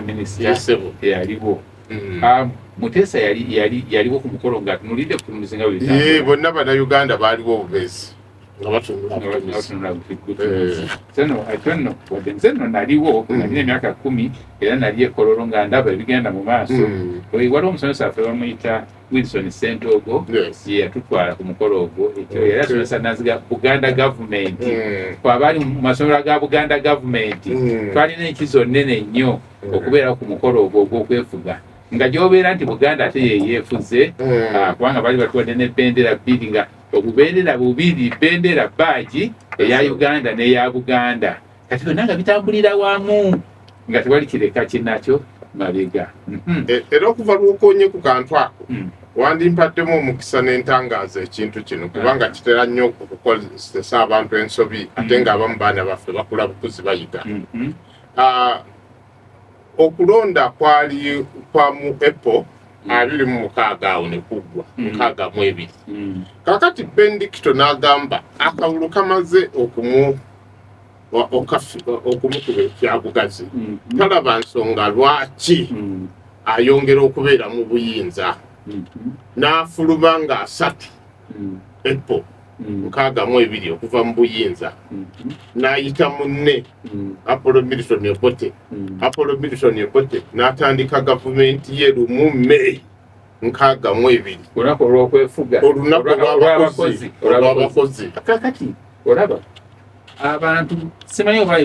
Prime Minister. Yes, ssebo. Yaliwo. Muteesa yaliwo ku mukolo ng'atunulidde kutunuzi nga Ye, bonna Bannayuganda baaliwo obubeezi. Nga batunula butunuzi. Nno ate nno wadde nze nno naliwo, nalina emyaka 10 era nali ekololo nga ndaba ebigenda mu maaso. Waliwo omusomesa waffe bamuyita Wilson Sentogo, ye yatutwala ku mukolo ogwo. Ekyo yali asomesa Naziga Buganda Gavumenti. Abaali mu masomero ga Buganda Gavumenti twalina enkizo nnene nnyo okubeera ku mukolo ogwo ogw'okwefuga, nga gy'obeera nti Buganda ate yeyeefuze, kubanga baali batuwadde ne bendera bbiri, nga obubendera bubiri, bendera baagi eya Uganda n'eya Buganda. Kati byonna nga bitambulira wamu, nga tewali kireka kinakyo mabega. Era okuva lwokonye ku kantu ako, wandimpaddemu omukisa n'entangaaza ekintu kino, kubanga kitera nnyo okukozesa abantu ensobi, ate ng'abamu baana baffe bakula bukuzi bayiga. Okulonda kwali kwa mu April 26 awo ne kuggwa 62. Kakati Bendicto n'agamba akalulu kamaze okumukuba ekyabugazi, talaba nsonga lwaki ayongera okubeera mu buyinza, n'afuluma nga 3 April 62 okuva mu buyinza, n'ayita munne Apollo Milton Obote. Apollo Milton Obote n'atandika gavumenti ye 1 May 62. Olunaku olw'okwefuga. Olunaku olw'abakozi, olw'abakozi. Kakati olaba abantu simanyi oba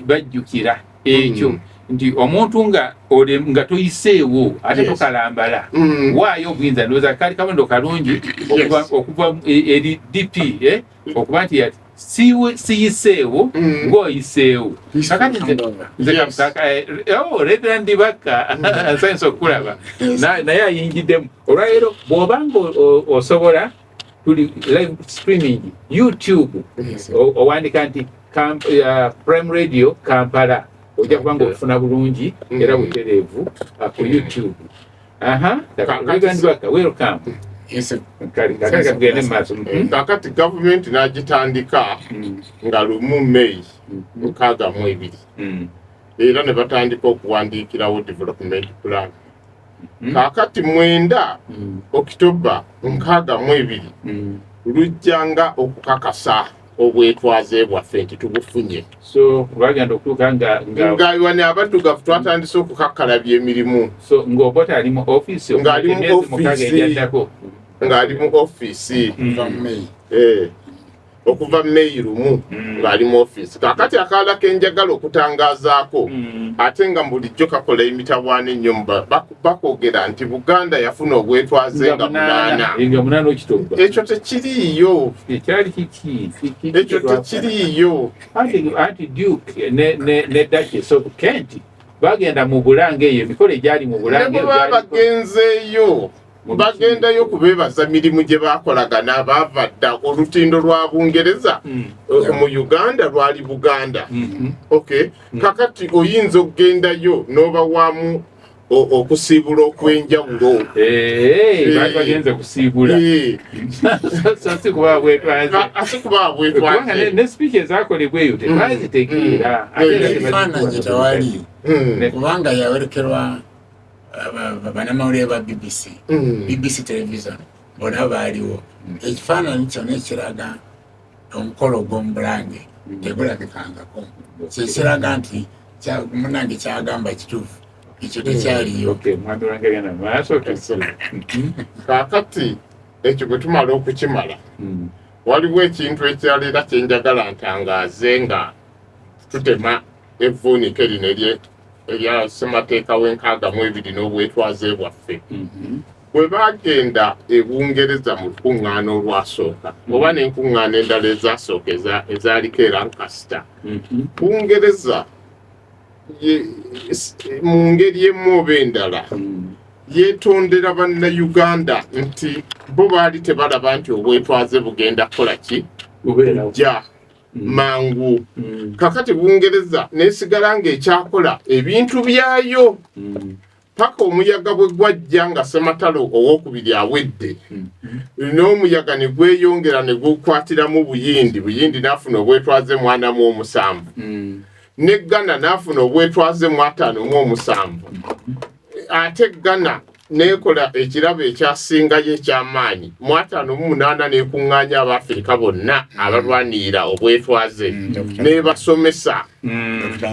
bajjukira ekyo nti omuntu nga toyiseewo ate tokalambala, waayo obuyinza. Ndowooza kaali kabonero kalungi okuva eri DP, okuba nti siyiseewo, ng'oyiseewo. Kakati nze oh, Reverend Bakka, nsanyusa okukulaba. Naye ayingiddemu olwaleero. Bw'obanga osobola, tuli live streaming YouTube, owandika nti Prime Radio Kampala, ojja kubanga ofuna bulungi era butereevu ku YouTube. Aha, Reverend Bakka, welcome. Yes. Kale kale, tugende mu maaso. Kakati gavumenti n'agitandika nga 1 May 62, era ne batandika okuwandiikirawo development plan. Kaakati 9 Okitoba 62 lujja nga okukakasa obwetwaze bwaffe nti tubufunye. So bagenda okutuuka nga nga wano abaddugavu twatandise okukakkalabya emirimu. So ng'Obote ali mu ofiisi Ng'ali mu emyezi 6 ofiisi. egyaddako. Ng'ali mu ofiisi. Kuva May. Okuva May 1 ng'ali mu ofiisi. Kaakati akalala kenjagala okutangaazaako, ate nga bulijjo kakola emitawaana ennyo, bakwogera nti Buganda yafuna obwetwaze nga 8. Nga 8 Okitoba. Ekyo tekiriiyo. Ekyali kiki? Ekyo tekiriiyo. Anti Duke ne Duchess of Kent bagenda mu Bulange, eyo emikolo egyali mu Ne Bulange. bwe baba bagenzeeyo, bagendayo kubeebaza mirimu gye bakolagana. Baava dda olutindo lwa Bungereza mu Uganda lwali Buganda. Okay, kakati oyinza okugendayo n'obawaamu okusiibula okw'enjawulo. Baali bagenze kusiibula, so si kuba bwetwaze. Ate kuba Kubanga bwetwaze. Ne speech ezakolebwa eyo tebazitegeera. Ate era Ebifaananyi tewali, kubanga yawerekerwa bannamawulire ba BBC, BBC television, bonna baaliwo. Ekifaananyi kyonna ekiraga omukolo ogw'omubulange tegulabikangako, kyekiraga nti munange kyagamba kituufu, ekyo tekyaliyo. Okay, mwami wange, genda mu maaso. Kaakati ekyo bwe tumala okukimala, waliwo ekintu ekirala era kyenjagala ntangaaze nga tutema evvuunike lino erya ssemateeka w'62 n'obwetwaze bwaffe. Bwe bagenda e Bungereza mu lukuŋŋaana olwasooka, oba n'enkuŋŋaana endala ezasooka ezaaliko e Lancaster, Bungereza mu ngeri emu oba endala yeetondera Bannayuganda nti bo baali tebalaba nti obwetwaze bugenda kukola ki, Bubeerawo. kujja mangu. Kakati Bungereza nesigala ng'ekyakola ebintu byayo paka omuyaga bwe gwajja nga Sematalo owokubiri awedde, n'omuyaga ne gweyongera ne gukwatiramu Buyindi. Buyindi n'afuna obwetwaze 47. Ne Ghana n'afuna obwetwaze mu 57. Ate Ghana nekola ekirabo ekyasingayo ekyamaanyi mu 58, nekuŋŋaanya Abaafirika bonna abalwanirira obwetwaze, nebasomesa.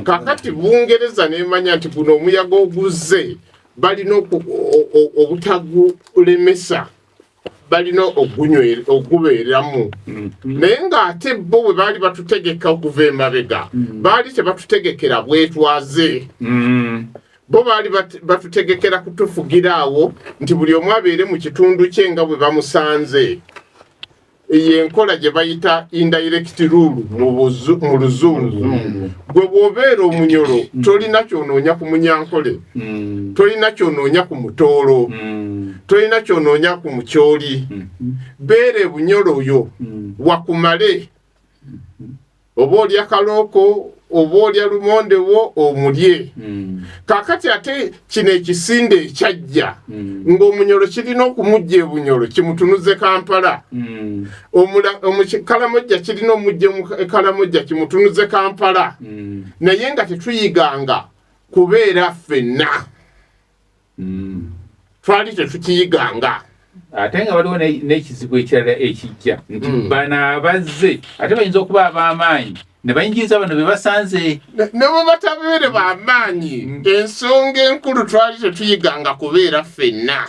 Kakati Bungereza nemanya nti guno omuyaga oguzze balina obutagulemesa, balina ogubeeramu. Naye ng'ate bo bwe baali batutegeka okuva emabega, baali tebatutegekera bwetwaze. Bo baali batutegekera kutufugira awo nti buli omu abeere mu kitundu kye nga bwe bamusanze. Eyo enkola gye bayita indirect rule mu Luzungu. Gwe bw'obeera Omunyolo, tolina kyonoonya ku Munyankole, tolina kyonoonya ku Mutoolo, tolina kyonoonya ku Mukyoli. Beera Ebunyolo oyo wakumale, oba olya kalooko oba olya lumonde wo omulye. Kakati ate kino ekisinde ekyajja ng'Omunyolo kirina okumujja Ebunyolo kimutunuze Kampala, Kalamojja kirina omujja Kalamojja kimutunuze Kampala, naye nga tetuyiganga kubeera ffenna. Twali tetukiyiganga. Ate nga waliwo n'ekizibu ekirala ekijja nti bano abazze ate bayinza okuba ab'amaanyi ne bayingiriza bano be basanze. Ne bwe batabeere b'amaanyi, ensonga enkulu twali tetuyiganga kubeera ffenna.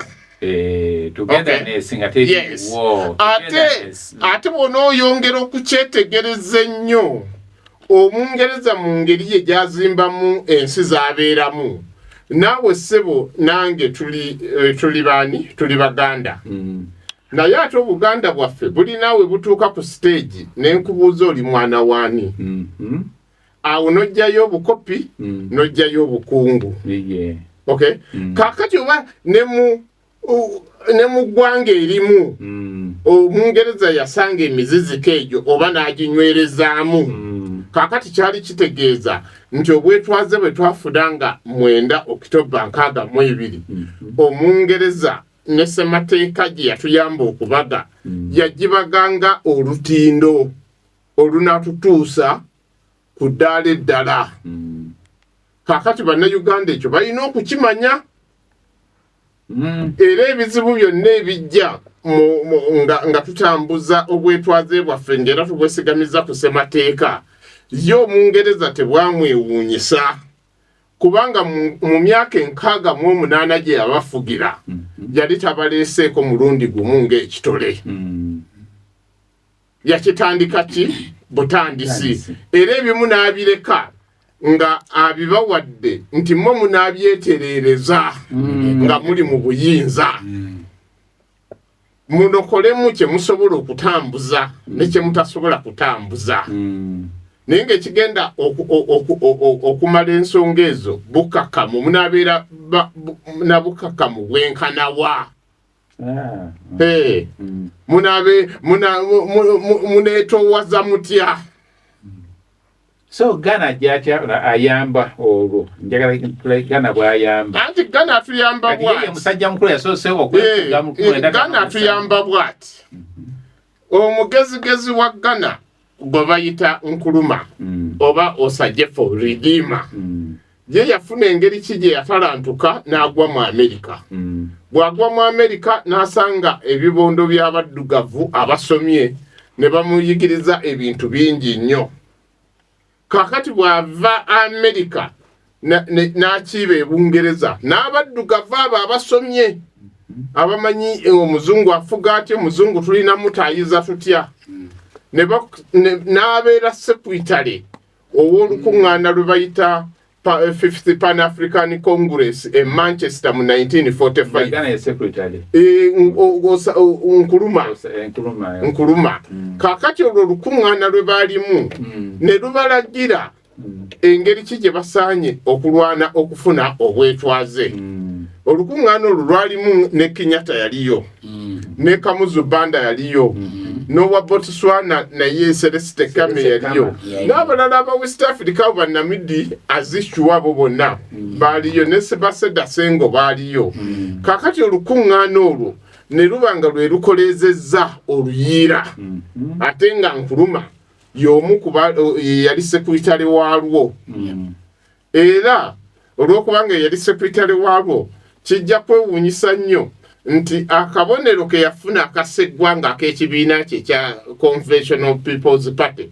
Togetherness nga teriwo. Ate bw'onooyongera okukyetegereza ennyo, Omungereza mu ngeri ye gy'azimbamu ensi z'abeeramu, naawe ssebo nange tuli baani? Tuli Baganda. Naye ate Obuganda bwaffe bulinaawe butuuka ku stage nenkubuuza, oli mwana waani? Awo n'ojjayo obukopi, n'ojjayo obukungu. Okay, kakati oba ne mu ggwanga erimu, Omungereza yasanga emiziziko egyo oba n'aginywerezaamu. Kakati kyali kitegeeza nti obwetwaze bwe twafuna nga 9 Okitoba 62, Omungereza ne ssemateeka gye yatuyamba okubaga, yagibaganga olutindo olunaatutuusa ku ddaala eddala. Kakati Bannayuganda ekyo balina okukimanya. Era ebizibu byonna ebijja nga tutambuza obwetwaze bwaffe ngaera tubwesigamiza ku ssemateeka, ye Omungereza tebwamwewuunyisa, kubanga mu myaka 68 gye yabafugira, yali tabaleeseeko mulundi gumu ng'ekitole. Yakitandika ki butandisi, era ebimu n'abireka nga abibawadde nti mmwe munaabyetereereza nga muli mu buyinza, munokolemu kye musobola okutambuza ne kye mutasobola kutambuza. Naye ng'ekigenda okumala ensonga ezo bukakkamu, munaabeera na bukakkamu bwenkanawa? Munabe muneetowaza mutya? So Ghana gyatya ayamba olwo? Njagala Ghana bwayamba. Anti Ghana atuyamba bwati. Musajja mukulu yasoose okwefuga mu Ghana atuyamba bwati. Omugezigezi wa Ghana gwe bayita Nkrumah, oba Osagyefo Redeemer, ye yafuna engeri ki gye yatalantuka n'agwa mu Amerika. Bw'agwa mu Amerika n'asanga ebibondo by'abaddugavu abasomye ne bamuyigiriza ebintu bingi nnyo. Kakati bw'ava Amerika n'akiiba Ebungereza n'abaddugavu abo abasomye abamanyi omuzungu afuga atya, omuzungu tulina mutaayiza tutya, n'abeera secretary ow'olukuŋŋaana lwe bayita Fifth Pan African Congress e Manchester mu 1945. Ghana ye secretary? Nkrumah. Nkrumah. Nkrumah. Kakati olwo olukuŋŋaana lwe baalimu ne lubalagira engeri ki gye basaanye okulwana okufuna obwetwaze. Olukuŋŋaana olwo lwalimu ne Kenyatta yaliyo, ne Kamuzu Banda yaliyo, n'owa Botswana naye Seretse Khama Seretse yaliyo, Khama. N'abalala aba West Africa abo ba Nnamdi Azikiwe abo bonna baaliyo, ne Sebaseda Sengo baaliyo. Kakati olukuŋŋaana olwo ne luba nga lwe lukoleezezza oluyiira, ate nga Nkrumah Y'omu ku yali secretary waalwo. Era olw'okubanga yali secretary waalwo, kijja kwewuunyisa nnyo nti akabonero ke yafuna akaseggwanga ak'ekibiina kye ekya Conventional People's Party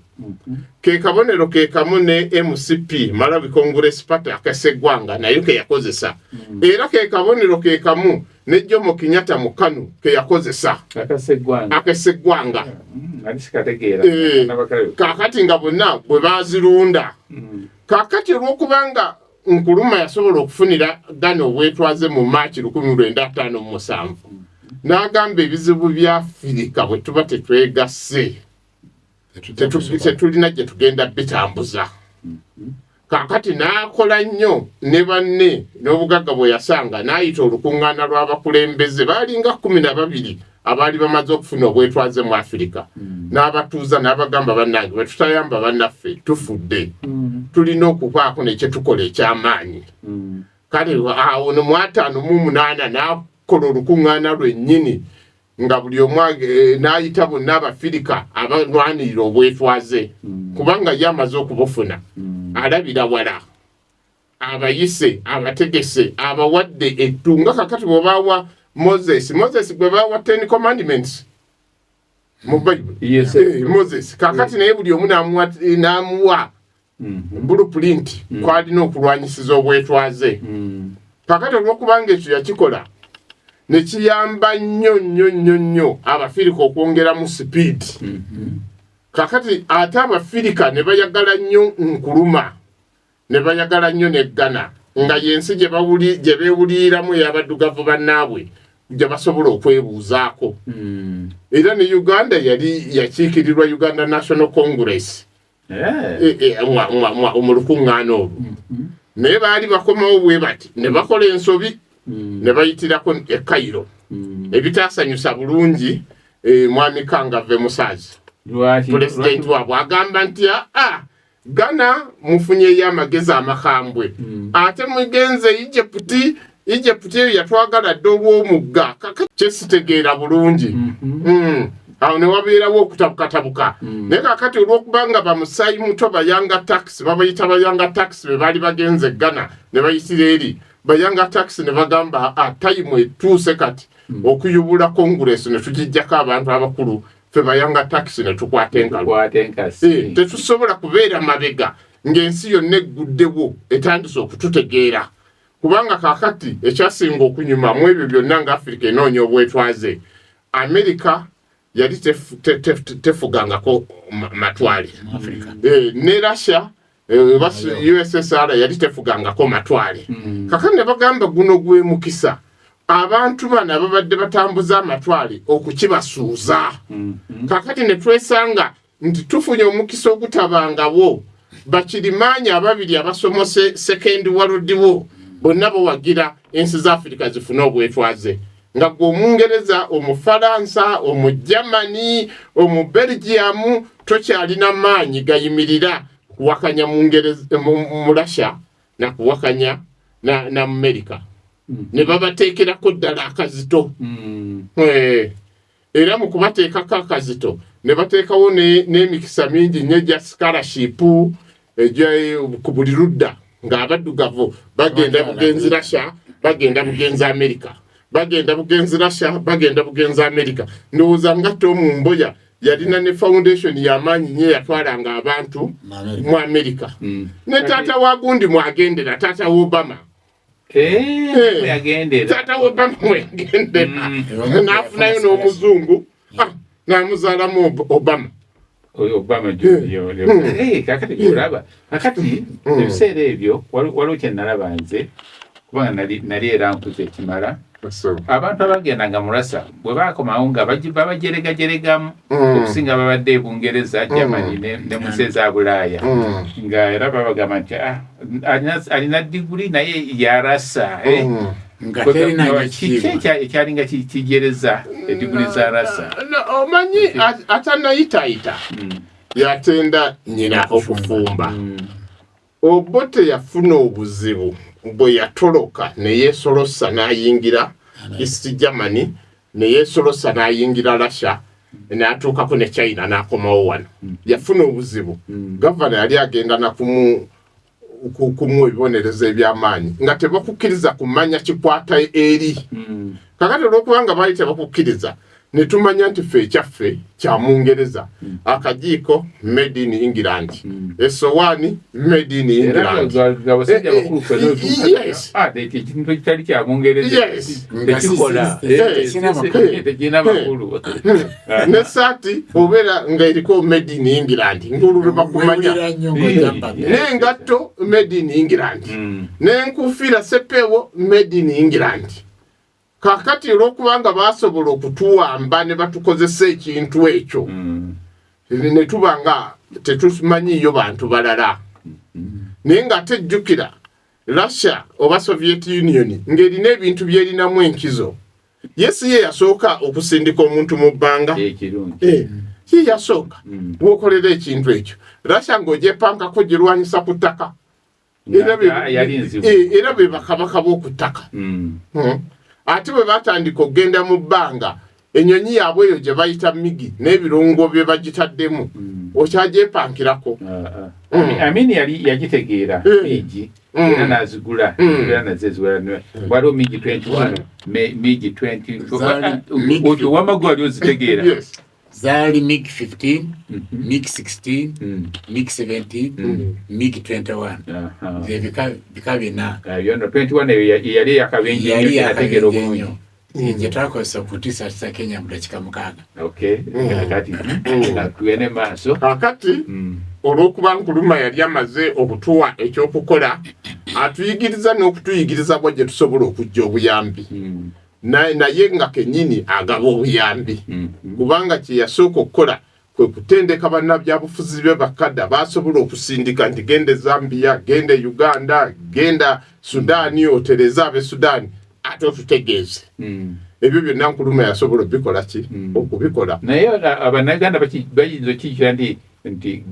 ke kabonero ke kamu ne MCP, Malawi Congress Party, akaseggwanga nayo ke yakozesa. Era ke kabonero ke kamu ne Jomo Kenyatta mu KANU ke yakozesa. Akaseggwanga. Akaseggwanga. Nali sikategeera. Kaakati nga bonna bwe baazirunda. Kaakati olw'okubanga Nkrumah yasobola okufunira Ghana obwetwaze mu Maaki 1957, n'agamba ebizibu bya Afirika bwe tuba tetwegasse tetulina gye tugenda bitambuza. Kaakati n'akola nnyo ne banne n'obugagga bwe yasanga, n'ayita olukuŋŋaana lw'abakulembeze baalinga 12 abaali bamaze okufuna obwetwaze mu Afirika, n'abatuuza n'abagamba, "Bannange, bwe tutayamba bannaffe tufudde. Tulina okubaako nekyetukola ekyamaanyi." Kale awo no mu 58 n'akola olukuŋŋaana lwennyini nga buli omu n'ayita bonna Abafirika abalwanirira obwetwaze, kubanga ye amaze okubufuna, alabira wala, abayise, abategese, abawadde ettu. Nga kakati bwe baawa Moses, Moses gwe baawa Ten Commandments mu Bayibuli. Moses kakati naye buli omu n'amuwa blueprint kwalina okulwanyisiza obwetwaze. Kakati olwokubanga ekyo yakikola ne kiyamba nnyo nnyo nnyo nnyo Abafirika okwongeramu sipiidi. Kakati ate Abafirika ne bayagala nnyo Nkrumah, ne bayagala nnyo ne Ghana nga yensi gye beewuliriramu ey'abaddugavu bannaabwe gye basobola okwebuuzaako. Era ne Uganda yali yakiikirirwa Uganda National Congress mu lukuŋŋaana olwo. Naye baali bakomawo bwe bati ne bakola ensobi ne bayitirako e Cairo, ebitaasanyusa bulungi mwami Kangave Musaazi. Lwaki? Pulezidenti waabwe agamba nti, "Aa, Ghana mufunyeyo amagezi amakambwe, ate mugenze Egypt. Egypt eyo yatwagala dde olw'omugga." Kaka kyesitegeera bulungi. Awo ne wabeerawo okutabukatabuka. Naye kakati olw'okubanga bamusaayi muto, ba Young Turks, babayita ba Young Turks, be baali bagenze Ghana ne bayitira eri ba Young Turks, ne bagamba, "A time etuuse kati okuyubula Congress ne tugijjako abantu abakulu, ffe ba Young Turks ne tukwata engalo." Kwata enkasi. Tetusobola kubeera mabega ng'ensi yonna egguddewo etandise okututegeera, kubanga kaakati ekyasinga okunyuma mu ebyo byonna nga Afirika enoonya obwetwaze, Amerika yali tefugangako matwale. Mu Africa. Ne Russia, oba USSR yali tefugangako matwale. Kakati ne bagamba guno gwe mukisa abantu bano ababadde batambuza amatwale okukibasuuza. Kakati ne twesanga nti tufunye omukisa ogutabangawo, bakirimaanyi ababiri abasomose Second World War bonna bawagira ensi za Afirika zifune obwetwaze, nga gwe Omungereza, Omufalansa, Omujamani, Omubelgiamu tokyalina maanyi gayimirira kuwakanya mu Russia nakuwakanya na Amerika. Ne babateekerako ddala akazito. Era mu kubateekako akazito ne bateekawo n'emikisa mingi nnyo egya scholarship egya ku buli ludda, ng'abaddugavu bagenda bugenzi Russia, bagenda bugenzi America, bagenda bugenzi Russia, bagenda bugenzi America. Ndowooza nga Tom Mboya yalina ne foundation y'amaanyi nnyo eyatwalanga abantu mu America. Ne taata wa gundi mwagendera, taata wa Obama. Yagendera. Taata wa Obama mweyagendera, n'afunayo n'omuzungu, n'amuzaalamu Obama. Obama Junior. Kakati olaba kakati ebiseera ebyo waliwo kye nalaba nze, kubanga nali era nkuze ekimala. Abantu abagendanga mu Russia bwe bakomawo nga babajeregajeregamu okusinga babadde e Bungereza, Germany ne mu nsi eza Bulaaya, nga era babagamba nti, "Ah, alina diguli naye ya Russia." Nga terina Kiki ekyalinga kijereza ediguli za Russia? Omanyi atanayitayita yatenda nyina okufumba. Obote yafuna obuzibu bwe yatoloka ne yeesolosa n'ayingira East Germany, ne yeesolosa n'ayingira Russia. N'atuukako ne China, n'akomawo wano. Yafuna obuzibu, gavana yali agenda nakumu kumuwa ebibonerezo ebyamaanyi nga tebakukkiriza kumanya kikwata eri. Kakati olwokubanga baali tebakukkiriza, ne tumanya nti ffe ekyaffe kya Mungereza. Akajiiko made in England, essowaani made in Era England. Nga basajja bakulu Yes. ekintu ekitali kya Mungereza Yes. tekikola. Tekirina makulu. Tekirina makulu. Ne saati obeera nga eriko made in England, ng'olwo lwe bakumanya. Wewulira nnyo ng'ojambaga. N'engatto made in England, n'enkufiira sepeewo made in England. Kakati olwokubanga basobola okutuwamba ne batukozesa ekintu ekyo, ne tuba nga tetumanyiiyo bantu balala. Naye ng'ate jjukira Russia oba Soviet Union ng'erina ebintu byerinamu enkizo. Ye si ye yasooka okusindika omuntu mu bbanga? Ekirungi. Ye yasooka. Bw'okolera ekintu ekyo Russia ng'ogyepankako girwanyisa ku ttaka. Era Yali nzibu. Era be bakabaka b'oku ttaka. Ate bwe batandika okugenda mu bbanga, enyonyi yaabwe eyo gye bayita MiG n'ebirungo bye bagitaddemu, okyagyepankirako. Ah, ah. Amini yali yagitegeera MiG era n'azigula, era nazo eziwera. Waliwo MiG 21, MiG 20. Zaali MiG. Otyo wamma wali ozitegeera. Yes. Zaali MiG 15, MiG 16, MiG 17, MiG 21. Ze bika bina. Ah, yono 21 eyo yali eyakabenje Yali nnyo, yategeera yakabenje obulungi. nnyo gye twakozesa okutiisatiisa Kenya mu dakiika 6. Okay, kakati tugende maaso. Kakati olw'okuba Nkrumah yali amaze okutuwa ekyokukola, atuyigiriza n'okutuyigiriza bwa gye tusobola okujja obuyambi. Naye nga kennyini agaba obuyambi, kubanga kye yasooka okukola kwe kutendeka bannabyabufuzi be bakadda basobola okusindika nti genda e Zambia, genda e Uganda, genda Sudaani, otereze ab'e Sudaani ate otutegeeze. Ebyo byonna Nkrumah yasobola obikola ki? Okubikola. Naye abannayuganda bayinza okukijjukira nti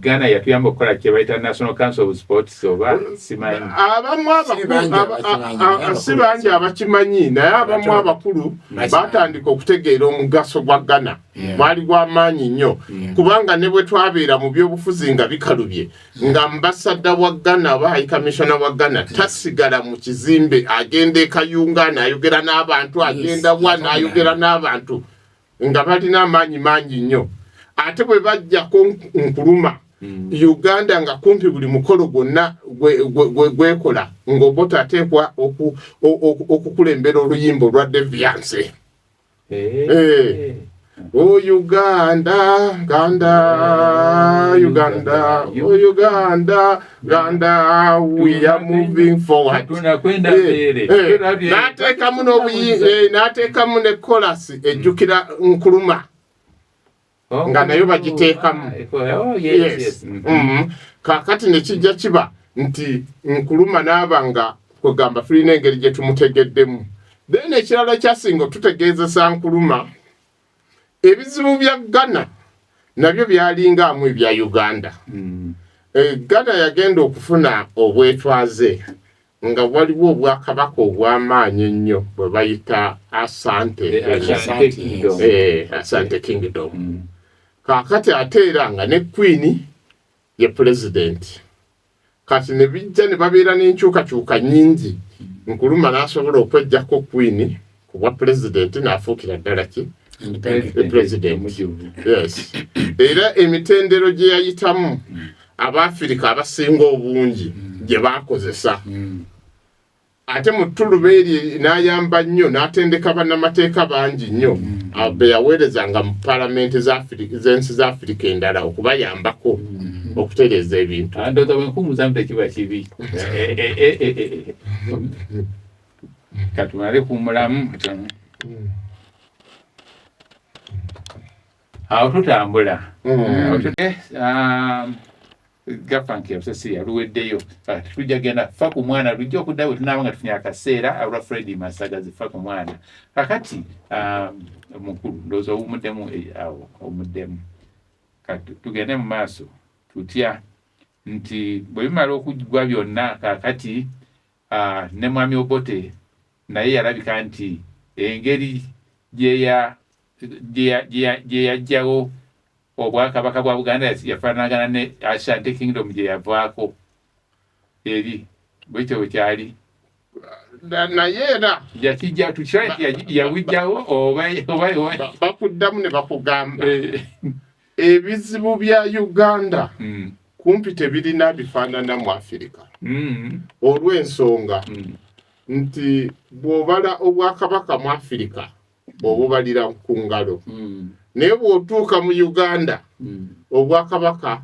Ghana yatuyamba okukola kye bayita National Council of Sports, oba simanyi? Abamu Si bangi abakimanyi, naye si abakulu bangi abakimanyi, naye abamu abakulu Bakimanyi. batandika okutegeera omugaso gwa Ghana. Gwali gw'amaanyi nnyo, kubanga ne bwe twabeera mu byobufuzi nga bikalubye, nga ambassador wa Ghana oba high commissioner wa Ghana tasigala mu kizimbe, agenda e Kayunga n'ayogera n'abantu, agenda wa n'ayogera n'abantu, nga balina amaanyi mangi nnyo. Ate bwe bajjako Nkrumah, Uganda nga kumpi buli mukolo gwonna gwekola ng'Obote ateekwa okukulembera oluyimba olwa Deviance. O Uganda, Uganda, Uganda, o Uganda, Uganda, we are moving forward. Tunakwenda mbele. N'ateekamu ne chorus ejjukira Nkrumah, nga nayo bagiteekamu. Oh, yes, yes. Kaakati ne kijja kiba nti Nkrumah n'aba nga kwegamba tulina engeri gye tumutegeddemu. Then ekirala kyasinga otutegeezesa Nkrumah, ebizibu bya Ghana nabyo byalingaamu ebya Uganda. Ghana yagenda okufuna obwetwaze nga waliwo obwakabaka obw'amaanyi ennyo bwe bayita Asante. The Asante Kingdom. Asante Kingdom. Kaakati ate era nga ne queen ye president. Kati ne bijja ne babeera n'enkyukakyuka nnyingi, Nkrumah n'asobola okweggyako queen ku bwa president n'afuukira ddala ki? Independent. President. Omujuvu. Yes, era emitendero gye yayitamu, Abaafirika abasinga obungi gye bakozesa. Ate mu ttuluba eri n'ayamba nnyo n'atendeka bannamateeka bangi nnyo be yaweerezanga mu paalamenti z'ensi za Afirika endala okubayambako okutereeza ebintu. Ah, ndowooza bwe nkuwumuzaamu tekiba kibi. Eh. Katumale kuwummulamu katono. Awo tutambula. Awo Gafanki Cecilia luweddeyo. Tujja genda fa ku mwana lujja okudda bwe tunaaba nga tufunye akaseera olwa Fred Masagazi fa ku mwana. Kakati mukulu, ndowooza owumuddemu, awo owumuddemu. Kati tugende mu maaso tutya nti bwe bimala okuggwa byonna, kaakati ne mwami Obote naye yalabika nti engeri gyeya Gye yajjawo obwakabaka bwa Buganda yafaanagana ne Ashanti Kingdom gye yavaako eri, bwekyo bwe kyali. Naye era Yakijja tukira nti yabujjawo oba Bakuddamu ne bakugamba ebizibu bya Uganda kumpi tebirina bifaanana mu Afirika, olw'ensonga nti bw'obala obwakabaka mu Afirika obubalira ku ngalo, naye bw'otuuka mu Uganda obwakabaka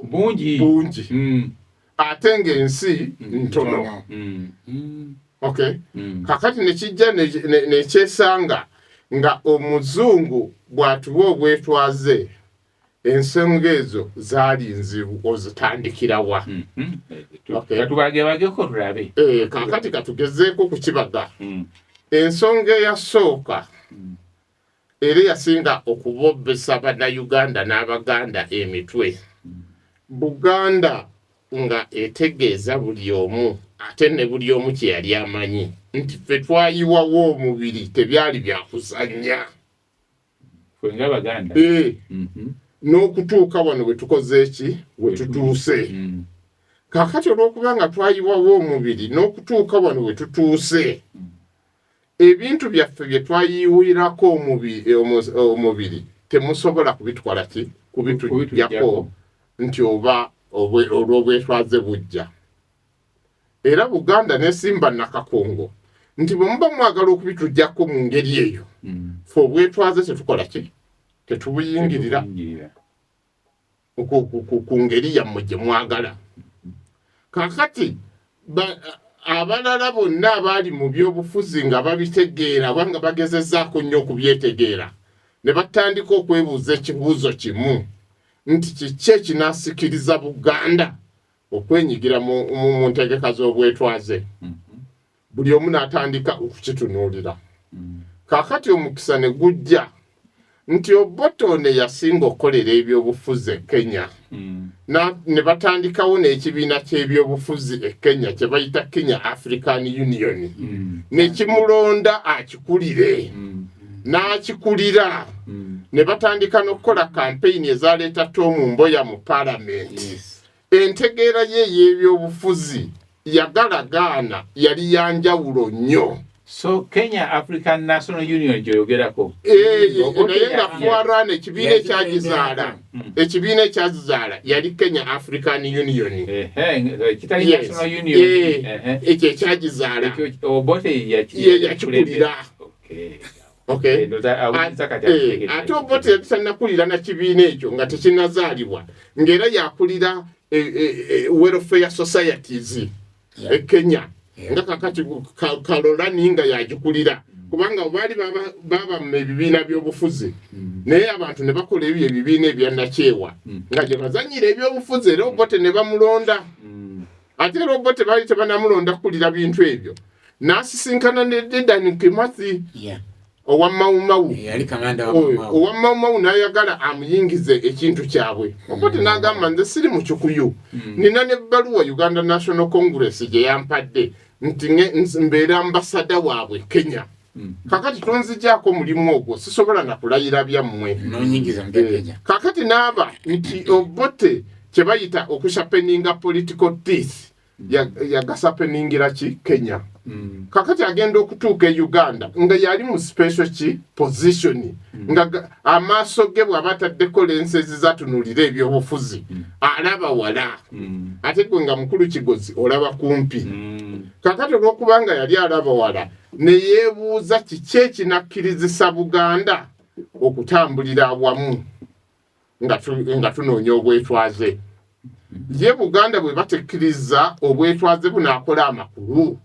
Bungi. Bungi, ate ng'ensi ntono. Okay, kakati nekijja nekyesanga nga omuzungu bw'atuwa obwetwaze, ensonga ezo zaali nzibu, ozitandikirawa? Okay. Katubagebageko tulabe. Kakati katugezeeko kukibaga. Ensonga eyasooka era eyasinga okubobbesa Bannayuganda n'Abaganda emitwe, Buganda nga etegeeza buli omu, ate ne buli omu kye yali amanyi nti ffe twayiwawo omubiri, tebyali byakuzannya. Ffe ng'Abaganda. N'okutuuka wano bwe tukoze eki, we tutuuse. Kaakati olw'okuba nga twayiwawo omubiri n'okutuuka wano we tutuuse, ebintu byaffe bye twayiwirako omubiri temusobola kubitwala ki, kubituggyako. Kubituggyako. Nti oba olw'obwetwaze bujja, era Buganda nesimba nakakongo nti bwe muba mwagala okubituggyako mu ngeri eyo, fe obwetwaze tetukola ki, tetubuyingirira Tetubuyingirira. ku ngeri yammwe gye mwagala. Kakati abalala bonna abaali mu byobufuzi nga babitegeera oba nga bagezezzaako nnyo okubyetegeera, ne batandika okwebuuza ekibuuzo kimu nti kiki ekinaasikiriza Buganda okwenyigira mu ntegeka z'obwetwaze? Buli omu n'atandika okukitunuulira. Kaakati omukisa ne gujja nti Obote ono yasinga okukolera ebyobufuzi e Kenya, ne batandikawo n'ekibiina ky'ebyobufuzi e Kenya kye bayita Kenya African Union, ne kimulonda akikulire, n'akikulira, ne batandika n'okukola kampeyini ezaleeta Tom Mboya mu paalamenti. Entegeera ye ey'ebyobufuzi yagalagaana yali yanjawulo nnyo. So Kenya African National Union gyoyogerako? Naye nga forerunner, ekibiina ekyagizaala, ekibiina ekyazizaala yali Kenya African Union. Kitali National Union. Ekyo ekyagizaala. Obote ye yakikulira. Okay. Ate Obote yali tannakulira na kibiina ekyo nga tekinnazaalibwa, ng'era yakulira welfare societies e Kenya, nga kakati Kalolani nga yagikulira, kubanga baali babamma ebibiina by'obufuzi, naye abantu ne bakola ebyo ebibiina ebyannakyewa nga gye bazanyira ebyobufuzi, era Obote ne bamulonda. Ate era Obote baali tebanamulonda kukulira bintu ebyo, n'asisinkana ne Dedan Kimathi owa Mawumawu. Owa Mawumawu n'ayagala amuyingize ekintu kyabwe. Obote n'agamba, "Nze siri mu Kikuyu, nina nebbaluwa Uganda National Congress gye yampadde nti mbeera ambassador waabwe Kenya. Kakati tonzigyako mulimu ogwo, sisobola nakulayira byammwe." Kakati n'aba nti Obote kye bayita okusharpeninga political teeth yagasharpeningira ki Kenya. Kakati agenda okutuuka e Uganda nga yali mu special ki position, nga amaaso ge bw'aba ataddeko lenses zatunulira ebyobufuzi, alaba wala, ate gwe nga mukulu Kigozi olaba kumpi. Kakati olw'okubanga yali alaba wala, ne yeebuuza kiki ekinakkirizisa Buganda okutambulira awamu nga tunoonya obwetwaze. Ye Buganda bwe batekkiriza obwetwaze bunaakola amakulu?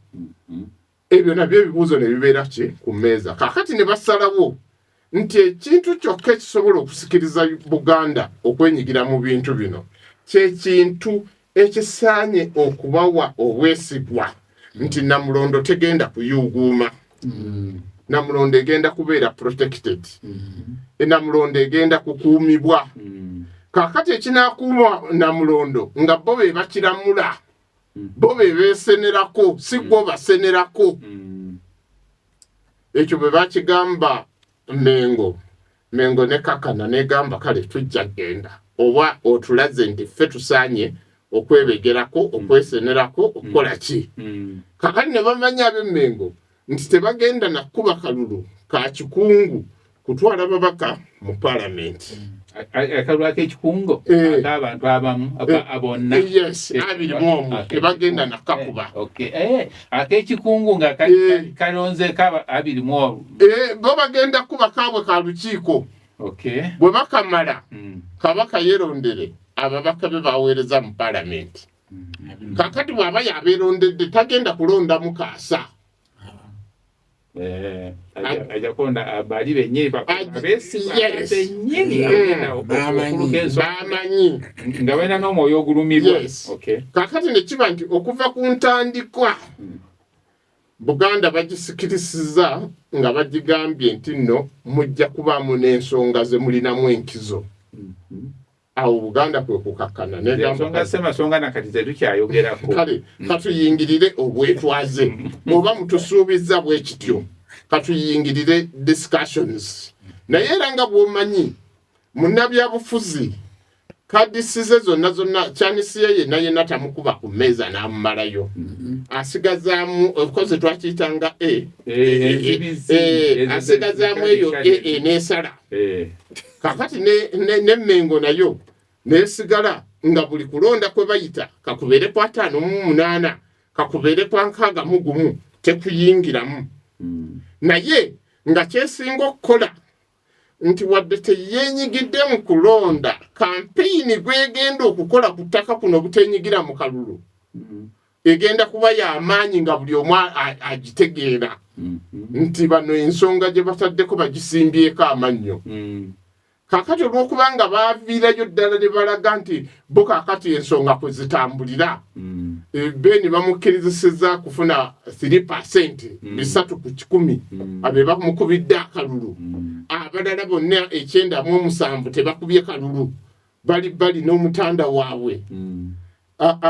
Ebyo nabyo ebibuuzo ne bibeera ki ku mmeeza. Kaakati ne basalawo nti ekintu kyokka ekisobola okusikiriza Buganda okwenyigira mu bintu bino kyekintu ekisaanye okubawa obwesigwa nti Namulondo tegenda kuyuuguuma, Namulondo egenda kubeera protected, Namulondo egenda kukuumibwa. Kaakati ekinaakuuma Namulondo nga bo be bakiramula, bo be beesenerako, si gwo basenerako. Ekyo bwe bakigamba. Mengo, Mengo ne kakana negamba kale tujja genda, oba otulaze nti ffe tusaanye okwebegerako, okwesenerako, okukola ki. Kakati ne bamanya ab'Emmengo nti tebagenda nakuba kalulu ka kikungu kutwala babaka mu paalamenti. Akalulu ak'ekikungo ak'abantu abamu abonna. Yes, 21 tebagenda nakakuba. Ak'ekikungu nga kalonzeeko 21. Bo bagenda kuba kaabwe ka lukiiko. Bwe bakamala, Kabaka yeerondere ababaka be baweereza mu paalamenti. Kakati bw'aba yabeerondedde tagenda kulondamu kaasa. Ajja kulonda bali bennyini, abeesigwa bennyini bamanyi nga balina n'omwoyo ogulumirwa. Kakati ne kiba nti okuva ku ntandikwa Buganda bagisikirisiza nga bagigambye nti nno mujja kubaamu n'ensonga ze mulinamu enkizo. Awo Buganda kwe kukakkana n'egamba Ssemasonga nakati ze tukyayogerako. Kale katuyingirire obwetwaze, oba mutusuubizza bwe kityo, katuyingirire discussions. Naye era nga bw'omanyi munnabyabufuzi kadisize zonna zonna kyanisiye yenna yenna tamukuba ku mmeeza n'amumalayo, asigazaamu okoze twakiyitanga A, asigazaamu eyo A n'esala. Kakati n'Emmengo nayo n'esigala nga buli kulonda kwe bayita kakubeere kwa 58, kakubeere kwa 61, tekuyingiramu. Naye nga kyesinga okukola nti wadde teyeenyigidde mu kulonda, kampeyini gwegenda okukola ku ttaka kuno obuteenyigira mu kalulu egenda kuba y'amaanyi nga buli omu agitegeera nti bano ensonga gye bataddeko bagisimbyeko amannyo. Kaakati olw'okubanga baaviirayo ddala ne balaga nti bo kaakati ensonga kwe zitambulira, Beeni bamukkirizisizza kufuna 3%, 3%, abe bamukubidde akalulu. Abalala bonna 97 tebakubye kalulu, bali bali n'omutanda waabwe.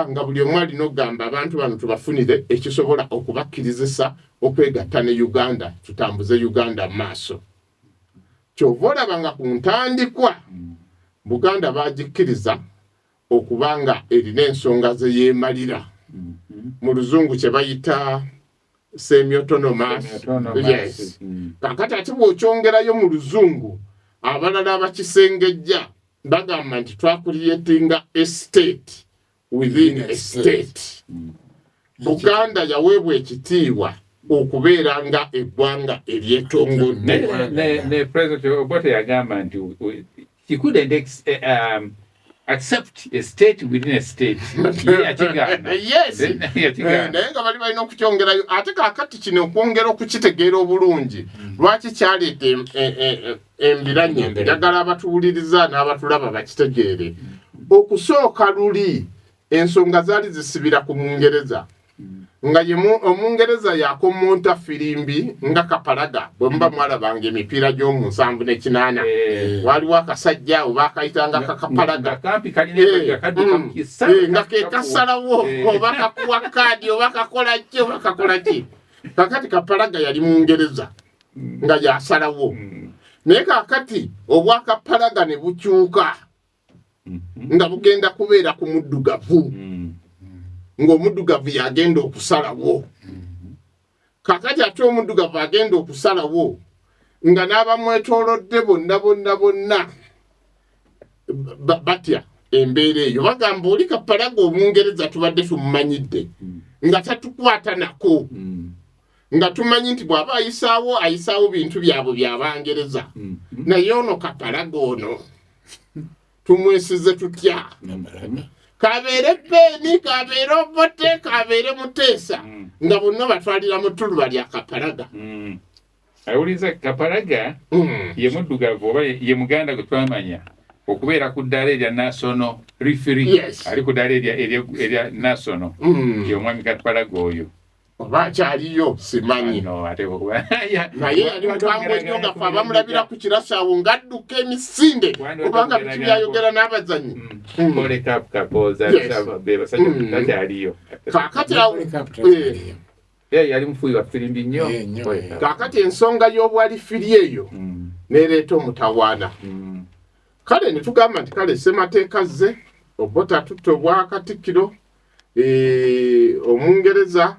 Nga buli omu alina okugamba abantu bano tubafunire ekisobola okubakkirizisa okwegatta ne Uganda, tutambuze Uganda mu maaso. Kyova olaba nga ku ntandikwa Buganda bagikkiriza okuba nga erina ensonga ze yeemalira, mu luzungu kye bayita semi-autonomous. Yes. Kakati ate bw'okyongerayo mu luzungu, abalala abakisengejja bagamba nti twakuliyetinga a state within a state. Buganda yaweebwa ekitiibwa okubeera nga eggwanga eryetongodde. Ne President Obote yagamba nti he couldn't accept a state within a state. Yakigaana. Yes. Naye nga bali balina okukyongerayo. Ate kaakati kino okwongera okukitegeera obulungi, lwaki kyaleeta embiranye, njagala abatuwuliriza n'abatulaba bakitegeere. Okusooka luli ensonga zaali zisibira ku Mungereza, nga ye Omungereza yakomonta firimbi nga Kapalaga. Bwe muba mwalabanga emipiira gy'omu 78, waliwo akasajja awo bakayitanga Kakapalaga, nga ke kasalawo oba kakuwa kaadi oba kakola ki oba kakola ki. Kakati Kapalaga yali Mungereza nga yasalawo, naye kakati obwakapalaga ne bukyuka nga bugenda kubeera ku muddugavu, ng'omuddugavu yagenda okusalawo. Kakati ate omuddugavu agenda okusalawo nga n'abamwetoolodde bonna bonna bonna batya embeera eyo, bagamba oli Kapalaga Omungereza tubadde tumumanyidde nga tatukwata nako, nga tumanyi nti bw'aba ayisaawo ayisaawo bintu byabwe by'Abangereza, naye ono Kapalaga ono tumwesize tutya? Kabeere Beeni, kabeere Obote, kabeere Muteesa, nga bonna batwalira mu ttuluba lya Kapalaga. Awuliza Kapalaga ye muddugavu oba ye Muganda gwe twamanya okubeera ku ddaala erya national referee, ali ku ddaala erya national, ye omwami Kapalaga oyo. Oba akyaliyo simanyi, naye yali mukambwe nnyo nga ffe abamulabira ku kirasi awo ng'adduka emisinde obanga biki byayogera n'abazanyi. Kaakati awo yali mufuuyi wa firimbi nnyo. Kaakati ensonga y'obwalifiri eyo Nereeta omutawaana. Kale ne tugamba nti kale ssemateeka zze Obote atutte obwa Katikkiro, Omungereza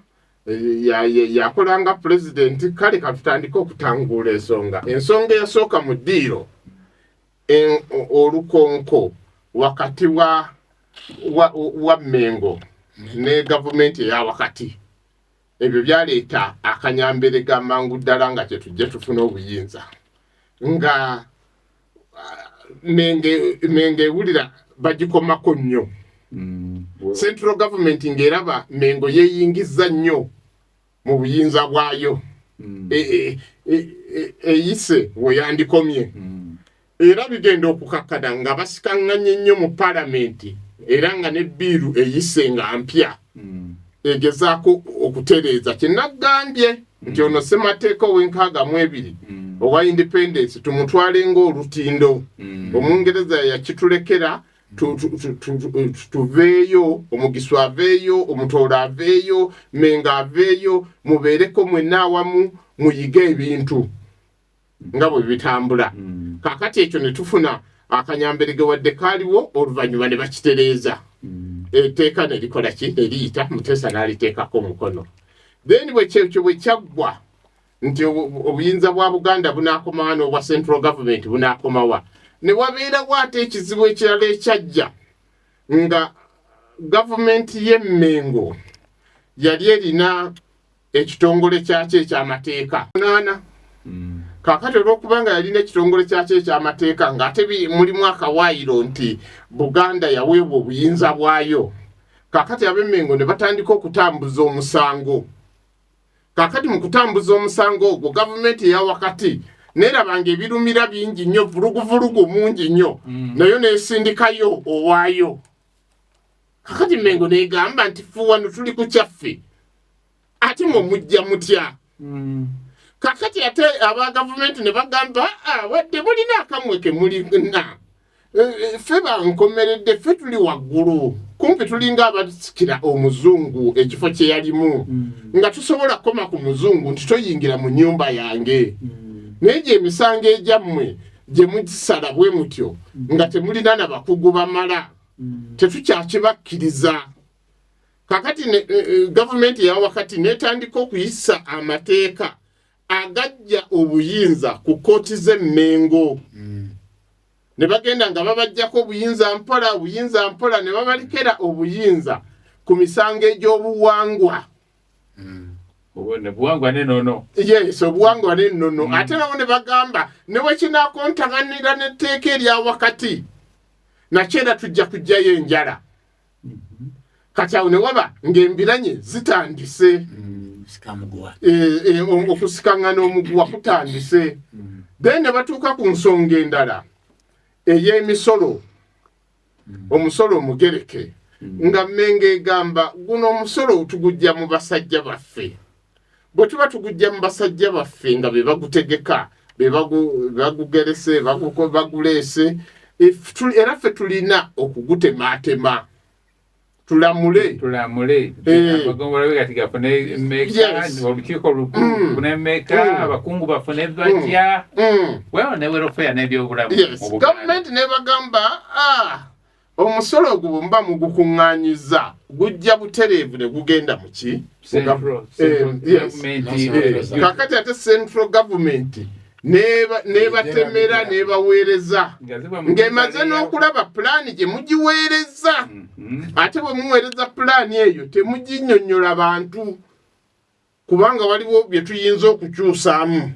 yakola nga pulezidenti. Kale katutandike okutanguula ensonga. Ensonga eyasooka mu ddiiro, olukonko wakati wa Mmengo ne gavumenti eya wakati, ebyo byaleeta akanyambere ga mangu ddala nga kyetujja tufuna obuyinza, nga Mengo ewulira bagikomako nnyo. Central government ng'eraba Mengo yeeyingiza nnyo mu buyinza bwayo, eyise weyandikomye. Era bigenda okukakkana nga basikaŋŋanye nnyo mu palamenti, era nga ne bill eyise nga mpya egezaako okutereeza kyenagambye nti ono ssemateeka ow'enkaaga mu ebiri owa independence tumutwale ng'olutindo. Omungereza yakitulekera tuveeyo, Omugisu aveeyo, Omutoolo aveeyo, Mengo aveeyo, mubeereko mwenna awamu, muyige ebintu nga bwe bitambula. Kakati ekyo ne tufuna akanyamberege wadde kaaliwo, oluvannyuma ne bakitereeza, etteeka ne likola ki? Ne liyita, Muteesa n'aliteekako omukono. Then bwekyekyo bwe kyaggwa nti obuyinza bwa Buganda bunaakomawa n'obwa central government bunaakomawa, ne wabeerawo ate ekizibu ekirala ekyajja nga gavumenti y'Emmengo yali erina ekitongole kyakyo ekyamateeka naana. Kaakati olw'okubanga yalina ekitongole kyakyo ekyamateeka, ng'ate mulimu akawaayiro nti Buganda yaweebwa obuyinza bwayo, kaakati ab'Emmengo ne batandika okutambuza omusango. Kaakati mu kutambuza omusango ogwo, gavumenti eya wakati neerabanga ebirumira bingi nnyo, vuluguvulugu mungi nnyo, nayo neesindikayo owaayo. Kakati Mengo negamba nti ffe wano tuli ku kyaffe, ate mwe mujja mutya? Kakati ate aba gavumenti ne bagamba, "Ah, wadde mulina akamwe ke mulina, ffe bankomeredde, ffe tuli waggulu, kumpi tulinga abasikira omuzungu ekifo kye yalimu, nga tusobola kukoma ku muzungu nti toyingira mu nnyumba yange. Naye gye emisango egyammwe gye mugisala bwe mutyo nga temulina na bakugu bamala, tetukyakibakkiriza." Kakati gavumenti eya wakati netandika okuyisa amateeka agajja obuyinza ku kkooti z'Emmengo. Ne bagenda nga babajjako obuyinza mpola, obuyinza mpola, ne babalekera obuyinza ku misango egy'obuwangwa. Obuwangwa n'ennono. Yes, obuwangwa n'ennono. Ate nabo ne bagamba ne bwe kinaakontaganira n'etteeka erya wakati, nakyo era tujja kuggyayo enjala. Kati awo ne waba ng'embiranye zitandise. Sikamuguwa. Okusikaŋŋana omuguwa kutandise. Then ne batuuka ku nsonga endala ey'emisolo, omusolo omugereke, nga Mmengo egamba guno omusolo tugujja mu basajja baffe. Bwe tuba tugujja mu basajja baffe nga be bagutegeka, be bagugerese, baguleese, era ffe tulina okugutemaatema tulamule. Tulamule. Amagombolola kati gafune mmeka? Olukiiko olukulu lufune mmeka? Abakungu bafune batya? Well, ne welfare n'ebyobulamu mu Buganda. Gavumenti nebagamba, "Ah, omusolo ogwo bwe muba mugukuŋŋaanyiza gujja butereevu ne gugenda mu ki?" Central Yes. government. Kakati ate central government nebatemera, nebaweereza nga ziva mu ng'emaze Italy. n'okulaba pulaani gye mugiweereza. Ate bwe muweereza pulaani eyo temuginnyonnyola bantu, kubanga waliwo bye tuyinza okukyusaamu.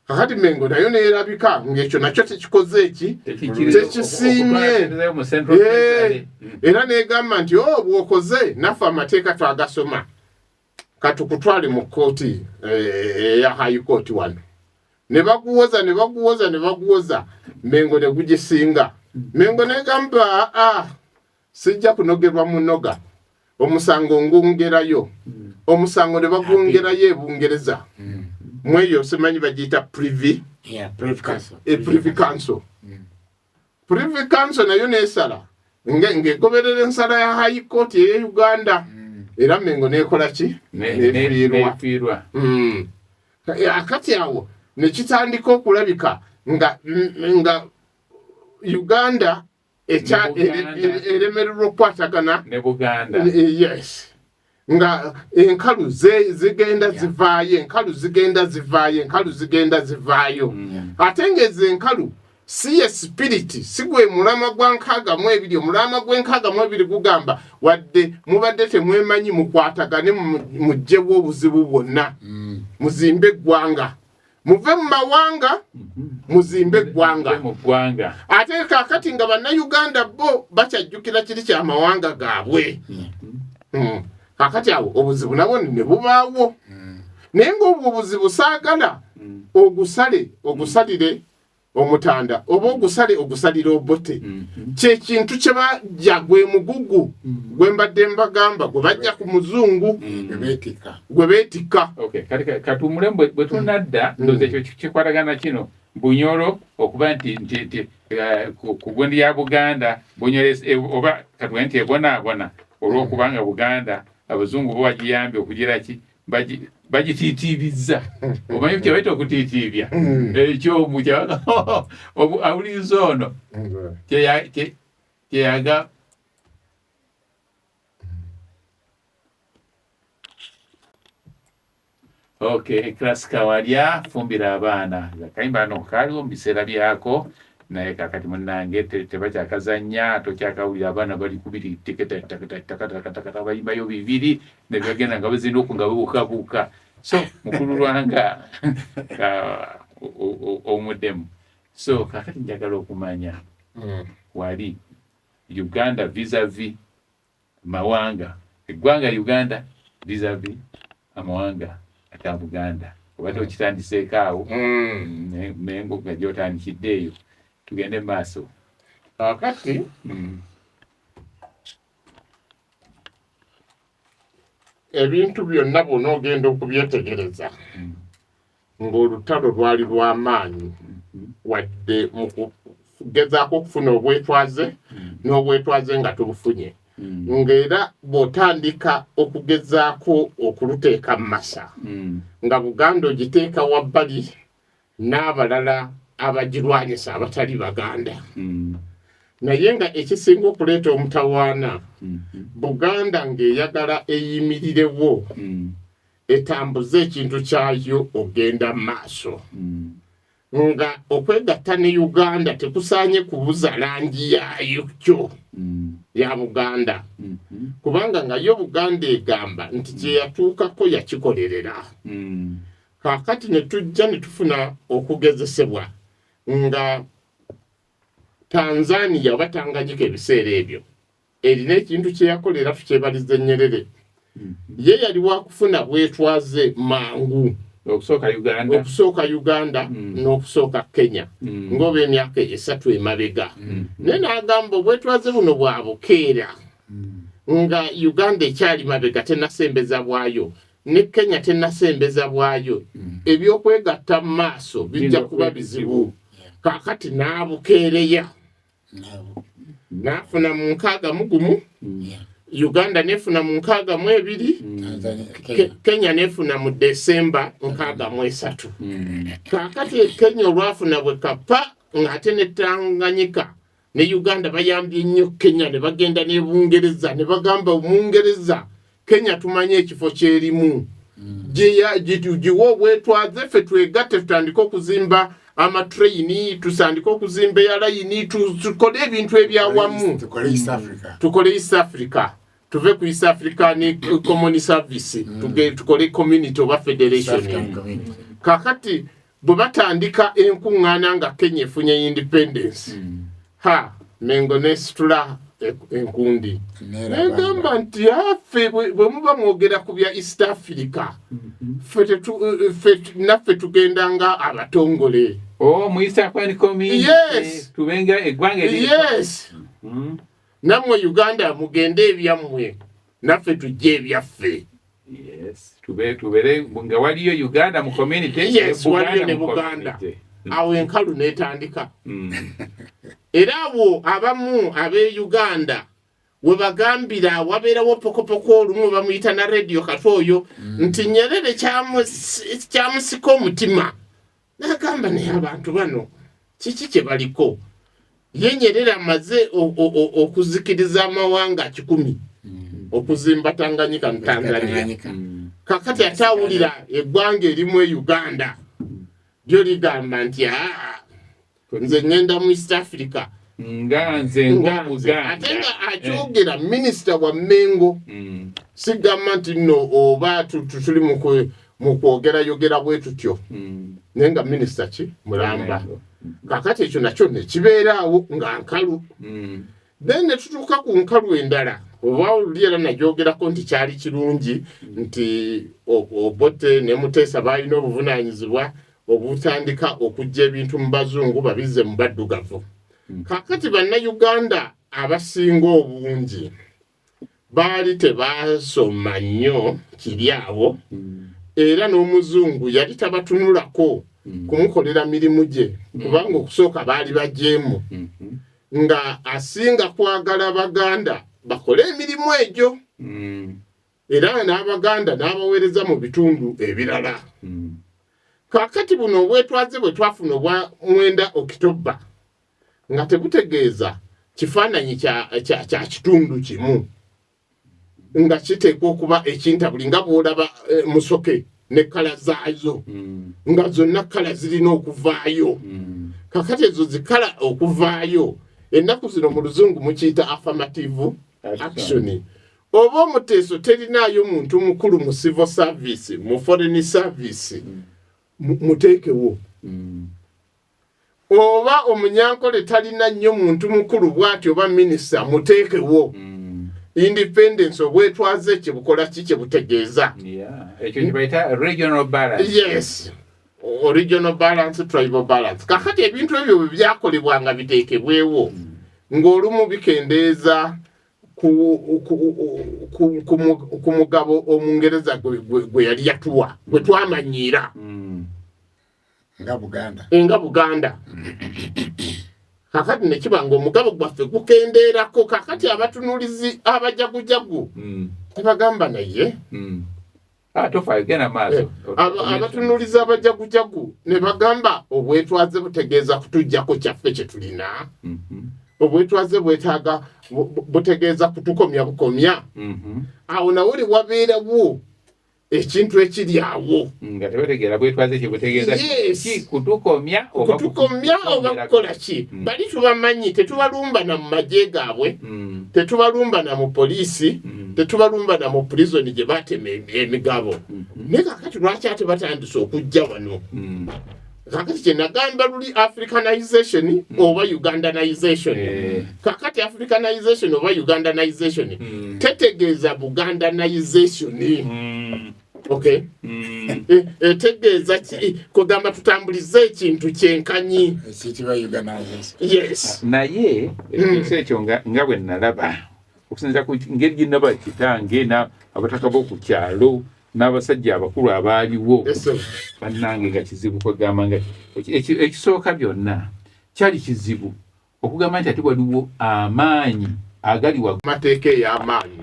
Kakati Mengo nayo neerabika ng'ekyo nakyo tekikoze eki? Tekikiriza Tekisiimye. okutwala ssente zayo mu Central Treasury. Era negamba nti o bw'okoze naffe amateeka twagasoma, katukutwale mu kkooti eya High Court wano. Ne baguwoza, ne baguwoza, ne baguwoza, Mengo ne gugisinga. Mengo negamba, "Ah, sijja kunogerwa munoga, omusango ngwongerayo." Omusango ne bagwongerayo e Bungereza, mweyo simanyi bagiyita Privy Yeah, Privy Council. Privy Council. Privy Council nayo nesala ng'egoberera ensala ya High Court eye Uganda, era Mengo nekola ki? Nefiirwa. Nefiirwa. Akati awo Ne kitandika okulabika nga nga Uganda eremererwa okukwatagana ne Buganda. Yes, nga enkalu zigenda zivaayo, enkalu zigenda zivaayo, enkalu zigenda zivaayo. Ate ng'ezo enkalu si ye spirit, si gwe mulama gwa 62. Omulama gw'e62 gugamba, wadde mubadde temwemanyi, mukwatagane, muggyewo obuzibu bwonna, muzimbe eggwanga, muve mu mawanga, muzimbe eggwanga. Mu ggwanga. Ate kaakati nga Bannayuganda bo bakyajjukira kiri kyamawanga gaabwe. Kaakati awo obuzibu nabwo ne bubaawo, naye ng'obwo obuzibu saagala ogusale ogusalire omutanda oba ogusale ogusalire Obote. Kyekintu kye bajja, gwe mugugu gwe mbadde mbagamba gwe bajja ku muzungu. Beetikka. Gwe beetikka. Okay, kati katuwummule bwe tunadda. Ndowooza ekyo kikwatagana kino Bunyoro okuba nti ku gundi ya Buganda, Bunyoro oba katugambe nti ebonaabona olw'okubanga Buganda abazungu bo bagiyambye okugira ki, bagitiitiibizza. Omanyi kye bayita okutiitiibya? Ekyomu awuliriza ono kyeyaga. Okay, Classica walya fumbira abaana. Akayimba ano kaaliwo mu biseera byako, naye kakati munnange tebakyakazannya, tokyakawulira. Abaana bali kubiri tekatakatakatakatakata, bayimbayo bibiri ne bagenda nga bazinduku nga babuukabuuka. So mukulu Lwanga omuddemu. So kakati njagala okumanya wali Uganda vis-a-vis mawanga, eggwanga Uganda vis-a-vis amawanga aga Buganda. Obadde okitandiseeko awo. Mengo nga gyotandikidde eyo, tugende mu maaso. Kaakati ebintu byonna bwona ogenda okubyetegereza ng'olutalo lwali lw'amaanyi, wadde mu kugezaako okufuna obwetwaze n'obwetwaze nga tubufunye, ng'era bw'otandika okugezaako okuluteeka mu masa nga Buganda ogiteeka wabbali n'abalala abagirwanyisa abatali Baganda. Naye nga ekisinga okuleeta omutawaana, Buganda ng'eyagala eyimirirewo, etambuze ekintu kyayo ogenda mu maaso, nga okwegatta ne Uganda tekusaanye kubuza langi yaayo kyo ya Buganda, kubanga nga yo Buganda egamba nti kyeyatuukako yakikolerera. Kaakati ne tujja ne tufuna okugezesebwa nga Tanzania oba Tanganyika ebiseera ebyo erina ekintu kye yakolera, tukyebaliza Nyerere. Ye yali wakufuna bwetwaze mangu okusooka Uganda. Okusooka Uganda n'okusooka Kenya, ng'oba emyaka 3 emabega. Naye n'agamba obwetwaze buno bwa bukeera nga Uganda ekyali mabega, tenasembeza bwayo, ne Kenya tenasembeza bwayo, ebyokwegatta mu maaso bijja kuba bizibu. Kaakati n'abukeereya, n'afuna mu 61, Uganda nefuna mu 62, Kenya nefuna mu Desemba 63. Kaakati Kenya olwafuna bwe kapa, ng'ate ne Tanganyika ne Uganda bayambye nnyo Kenya, ne bagenda ne Bungereza ne bagamba Omungereza, Kenya tumanye ekifo kyerimu, giwe obwetwaze, ffe twegatte, tutandike okuzimba amatraini, tutandike okuzimba airline, tukole ebintu ebyawamu. Tukole East Africa. Tukole East Africa, tuve ku East African Common Service, tukole community oba East federation. African Community. Kakati bwe batandika enkuŋŋaana nga Kenya efunye independence, ha, Mengo nesitula enkundi negamba nti affe bwe muba mwogera ku bya East Africa, ffe naffe tugenda nga abatongole. Oh, mu East African Community. Yes. Tubenga eggwanga Yes. Nammwe Uganda mugende ebyammwe, naffe tujje ebyaffe. Yes. Tube tubere nga waliyo Uganda mu community. Yes, waliyo ne mu Buganda. community. Awo enkalu netandika. Era abo abamu ab'e Uganda we bagambira wabeerawo pokopoko olumu bamuyita na radio kati oyo nti Nyerere kyamusika omutima. N'agamba, naye abantu bano kiki kye baliko? Ye Nyerere amaze okuzikiriza amawanga 100 okuzimba Tanganyika ne Tanzania. Tanganyika. Kakati ate awulira eggwanga erimu e Uganda lyo ligamba nti, aa, nze ŋŋenda mu East Africa nga nze nga nze. Ng'Omuganda. Ate nga akyogera minisita wa Mengo. Sigamba nti nno oba tuli mu kwogerayogera bwe tutyo, naye nga minisita ki mulamba. Kakati ekyo nakyo nekibeeraawo nga nkalu. Then ne tutuuka ku nkalu endala, oba oluli era nagyogerako nti kyali kirungi nti Obote ne Muteesa balina obuvunaanyizibwa obutandika okujja ebintu mu bazungu babizze mu baddugavu. Kakati Bannayuganda abasinga obungi baali tebaasoma nnyo kiri awo, era n'omuzungu yali tabatunulako kumukolera mirimu gye, kubanga okusooka baali bajeemu, nga asinga kwagala Baganda bakole emirimu egyo, era n'Abaganda n'abaweereza mu bitundu ebirala. Kaakati buno obwetwaze bwe twafuna obwa 9 Okitoba nga tebutegeeza kifaananyi kya kitundu kimu, nga kiteekwa okuba ekintabuli, nga bw'olaba musoke ne colour zaazo, nga zonna colour zirina okuvaayo. Kakati ezo zi colour okuvaayo, ennaku zino mu luzungu mukiyita affirmative action. Oba omuteeso terinaayo muntu mukulu mu civil service, mu foreign service, muteekewo. Oba omunyankole talina nnyo muntu mukulu bw'ati oba minisita, muteekewo. Independence, obwetwaze kye bukola ki, kye butegeeza. Yeah. Ekyo kye bayita regional balance. Yes, regional balance, tribal balance. Kakati ebintu ebyo bwe byakolebwa nga biteekebwewo, ng'olumu bikendeeza ku mugabo Omungereza gwe yali yatuwa, gwe twamanyiira. Nga Buganda. Nga Buganda. Kakati nekiba nga omugabo gwaffe gukendeerako. Kakati abatunulizi abajagujagu tebagamba naye. Ah, tofaayo, genda maaso. Abatunulizi abajagujagu ne bagamba obwetwaze butegeeza kutuggyako kyaffe kye tulina. Obwetwaze bwetaaga butegeeza kutukomya bukomya. Awo nawo ne wabeerawo ekintu ekiri awo. Nga tebategeera bwetwaze kye butegeeza. Yes. Ki kutukomya oba kutukomya oba kukola ki? Bali tubamanyi, tetubalumbana mu magye gaabwe, tetubalumbana mu poliisi, tetubalumbana mu prison gye batema emigabo. Naye kakati lwaki ate batandise okujja wano? Kakati kyenagamba luli, africanization oba ugandanization. Kakati africanization oba ugandanization tetegeeza bugandanization. Okay. Etegeeza ki? Kugamba tutambulize ekintu kyenkanyi. Ekiyitibwa Ugandization. Yes. Naye ekintu ekyo nga bwe nalaba, okusinziira ku ngeri gye naba kitange abataka b'oku kyalo n'abasajja abakulu abaaliwo, Yes, sir. bannange, nga kizibu. Kwegamba nga ekisooka byonna kyali kizibu okugamba nti ate waliwo amaanyi agali waggulu. Mateeka ey'amaanyi,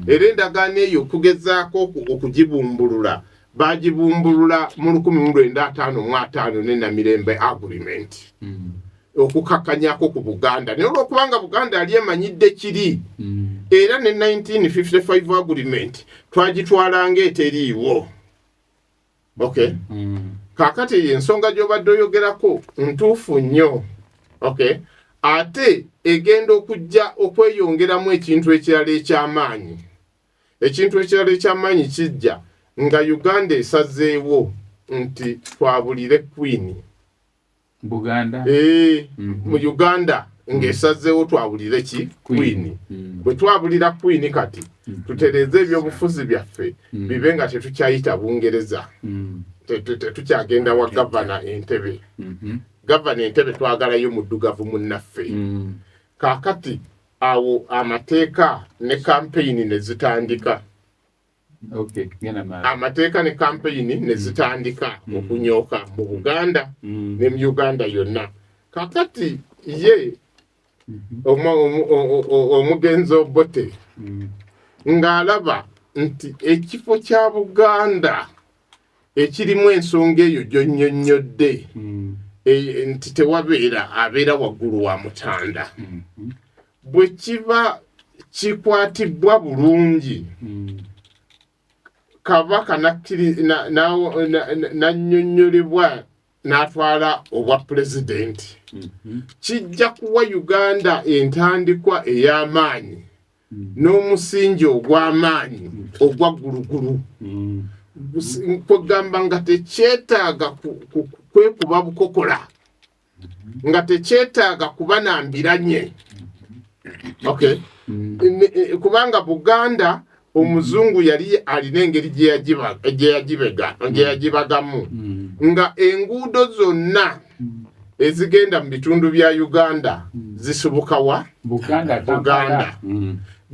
era endagaano eyo okugezaako okugibumbulula, bagibumbulula mu 1955 ne Namirembe Agreement, okukakkanyako ku Buganda. Naye olwokubanga Buganda yali emanyidde kiri, era ne 1955 agreement twagitwalanga eteriiwo. Okay. Kakati eyo ensonga gy'obadde oyogerako ntuufu nnyo. Okay, ate egenda okujja okweyongeramu ekintu ekirala eky'amaanyi. Ekintu ekirala eky'amaanyi kijja nga Uganda esazeewo nti twabulire Queen. Buganda. Ee, mu Uganda ng'esazeewo twabulire ki? Queen. Bwe twabulira Queen, kati tutereeze ebyobufuzi byaffe bibe nga tetukyayita Bungereza, tetukyagenda wa gavana Entebe. Gavana Entebe twagalayo muddugavu munnaffe. Kaakati awo amateeka ne kampeyini ne zitandika. Okay, genda maaso. Amateeka ne kampeyini ne zitandika okunyooka mu Buganda ne mu Uganda yonna. Kakati ye omugenzi Obote ng'alaba nti ekifo kya Buganda Ekirimu ensonga eyo gyonnyonnyodde nti tewabeera abeera waggulu wa mutanda, bwe kiba kikwatibwa bulungi, Kabaka nannyonnyolebwa n'atwala obwa pulezidenti, kijja kuwa Uganda entandikwa ey'amaanyi n'omusingi ogw'amaanyi ogwa ggulugulu. Kwegamba nga tekyetaaga kwekuba bukokola, nga tekyetaaga kuba na mbiranye. Okay. Kubanga Buganda omuzungu yali alina engeri gye yagibagamu, nga enguudo zonna ezigenda mu bitundu bya Uganda zisibuka wa? Buganda. Buganda.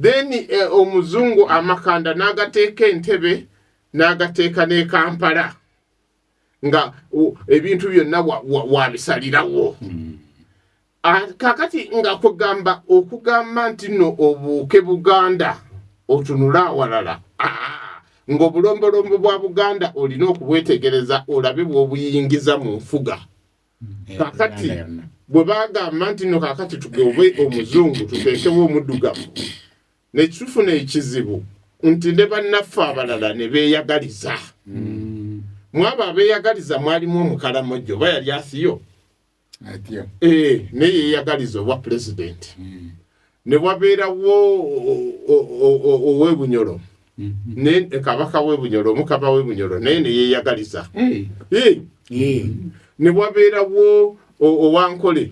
Then omuzungu amakanda n'agateeka Entebe, n'agateeka n'e Kampala, nga ebintu byonna wabisalirawo. Kakati nga kugamba okugamba nti nno obuuke Buganda otunule awalala, ng'obulombolombo bwa Buganda olina okubwetegereza olabe bw'obuyingiza mu nfuga. Kakati bwe bagamba nti nno kakati tugobe omuzungu tuteekewo omuddugavu, ne tufuna ekizibu nti ne bannaffe abalala ne beeyagaliza. Mwabo abeeyagaliza mwalimu Omukalamojjo, oba yali Asiyo, naye yeeyagaliza obwa pulezidenti. Ne wabeerawo ow'Ebunyolo, ne kabaka w'Ebunyolo, omukaba w'Ebunyolo, naye ne yeeyagaliza. Ne wabeerawo owankole,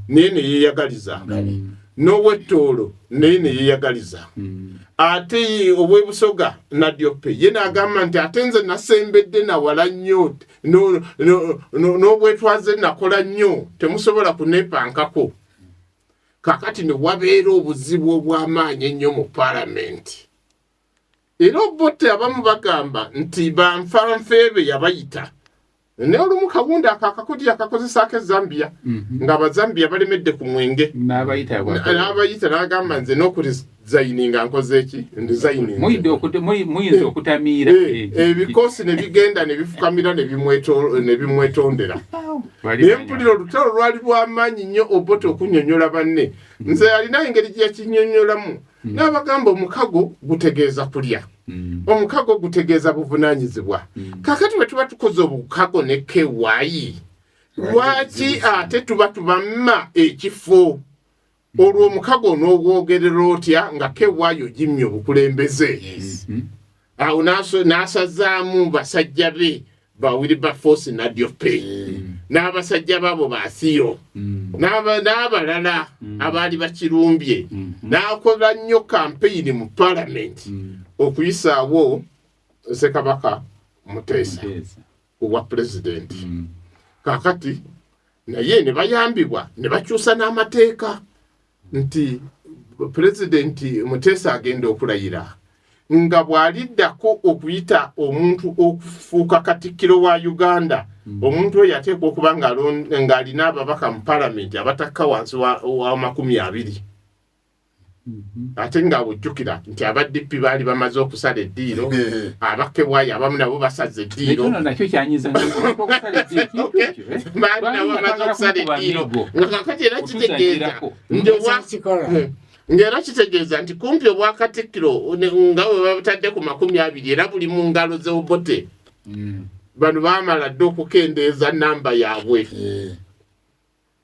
naye ne yeeyagaliza, n'owettoolo naye ne yeeyagaliza. Ate ow'Ebusoga Nadiope ye n'agamba nti ate nze nasembedde nawala nnyo, n'obwetwaze nakola nnyo, temusobola kuneepankako. Kakati ne wabeera obuzibu obw'amaanyi ennyo mu paalamenti. Era Obote abamu bagamba nti banfanfeebe yabayita, naye olumu kawunda ako akakodi akakozesaako Ezambia, ng'Abazambia balemedde ku mwenge, n'abayita n'agamba, nze n'okuresigninga nkoze eki, nresigninze. Muyinza okutamiira. Ebikoosi ne bigenda ne bifukamira ne bimwetondera. Naye mpulira olutalo lwali lw'amaanyi nnyo. Obote okunnyonnyola banne, nze alina engeri gye yakinnyonnyolamu n'abagamba, omukago gutegeeza kulya, omukago gutegeeza buvunaanyizibwa. Kakati bwe tuba tukoze obukago ne kewayi, lwaki ate tuba tubamma ekifo? Olwo omukago onoogwogerera otya nga kewayi ogimmye obukulembeze? Awo n'asazaamu basajja be ba Wilberforce Nadiope n'abasajja baabo Baasiyo n'abalala abaali bakirumbye, n'akola nnyo kampeyini mu paalamenti okuyisaawo Ssekabaka Muteesa obwa pulezidenti. Kakati naye ne bayambibwa ne bakyusa n'amateeka nti Pulezidenti Muteesa agenda okulayira nga bw'aliddako okuyita omuntu okufuuka katikkiro wa Uganda, omuntu oyo ateekwa okuba ng'alina ababaka mu palamenti abatakka wansi wa 20. Ate nga bw'ojjukira nti aba DP baali bamaze okusala eddiiro, abakebwayo abamu nabo basaze eddiiro. Ekyo nakyo kyanyiza okusala eddiiro. Baali nabo bamaze okusala eddiiro, nga kakati era kitegeeza nti ng'era kitegeeza nti kumpi obwakatikkiro nga bwe babutadde ku 20 era buli mu ngalo z'Obote. Bano baamala dde okukendeeza namba yaabwe.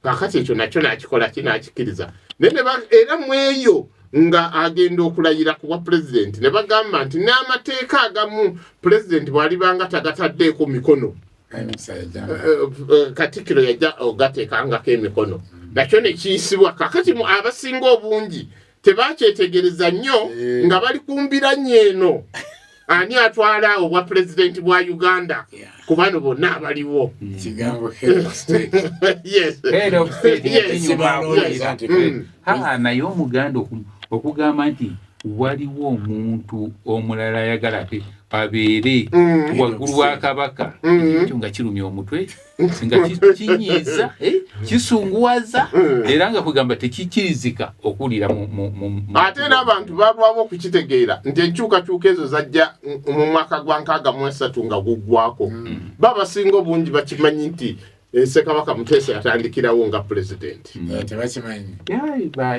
Kakati ekyo nakyo nakikola ki, nakikkiriza. Naye era mu eyo nga agenda okulayira ku bwa pulezidenti, ne bagamba nti n'amateeka agamu pulezidenti bw'alibanga tagataddeeko mikono, katikkiro yajja ogateekangako emikono. Nakyo ne kiyisibwa. Kakati abasinga obungi tebakyetegereza nnyo, nga bali ku mbiranye eno, ani atwala obwa pulezidenti bwa Uganda ku bano bonna abaliwo? Kigambo head of state. Head of state. Yes. Naye omuganda okugamba nti Waliwo omuntu omulala ayagala ate abeere waggulu wa kabaka. Ekyo nga kirumya omutwe, nga kinyiiza, kisunguwaza, era nga kugamba tekikirizika okuwulira. Ate era abantu balwawo okukitegeera nti enkyukakyuka ezo zajja mu mwaka gwa 63 nga guggwako. Babasinga obungi bakimanyi nti Ssekabaka Muteesa yatandikirawo nga pulezidenti. Tebakimanyi.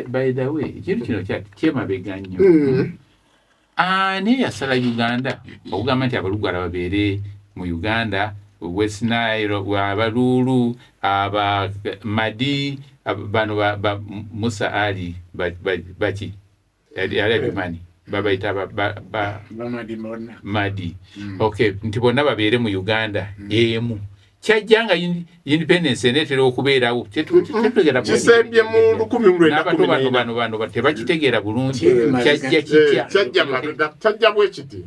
By the way, ekintu kino kyemabega nnyo. Ani yasala Uganda okugamba nti Abalugwala babeere mu Uganda, West Nile, Abaluulu, Abamadi, bano ba Musa Ali baki yali abimanyi, babayita Madi, okay, nti bonna babeere mu Uganda emu? Kyajja nga independence eneetera okubeerawo. Kisembye mu 19. Bano bano bano tebakitegeera bulungi. Kyajja kitya? Kyajja bwe kiti: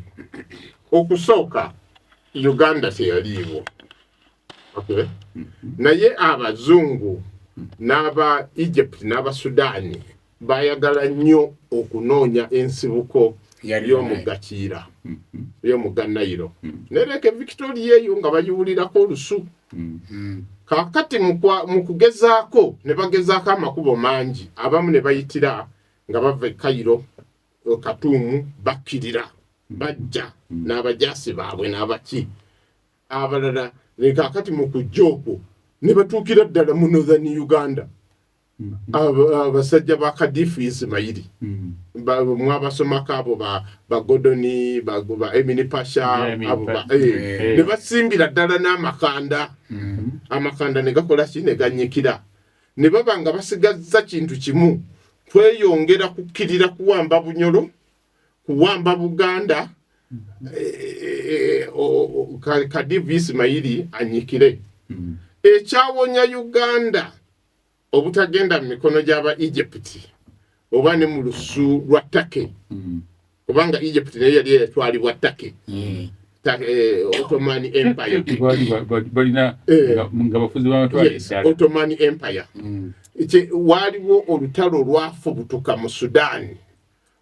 okusooka Uganda teyaliiwo, okay, naye abazungu n'aba Egypt n'aba Sudaani bayagala nnyo okunoonya ensibuko y'omugga Kiira, y'omugga Nayiro, nereka Victoria eyo nga bagiwulirako olusu. Kakati mu kugezaako ne bagezaako amakubo mangi, abamu ne bayitira nga bava e Cairo, Katuumu, bakkirira bajja n'abajaasi baabwe n'abaki abalala. Kakati mu kujja okwo ne batuukira ddala mu Northern Uganda. Abasajja ba Kadifu Isimayiri, mwabasomako, abo ba Godoni, ba Emini Pasha, abo ne basimbira ddala n'amakanda. Amakanda ne gakola ki? Ne ganyikira. Ne baba nga basigazza kintu kimu, kweyongera kukkirira kuwamba Bunyolo, kuwamba Buganda. Kadivu Isimayiri anyikire. Ekyawonya Uganda obutagenda mu mikono gy'aba Egypt oba ne mu lusu lwa Turkey, kubanga Egypt naye yali yatwalibwa Turkey, Ottoman Empire. Balina nga bafuzi b'amatwale eddala. Ottoman Empire. Waaliwo olutalo olwafubutuka mu Sudan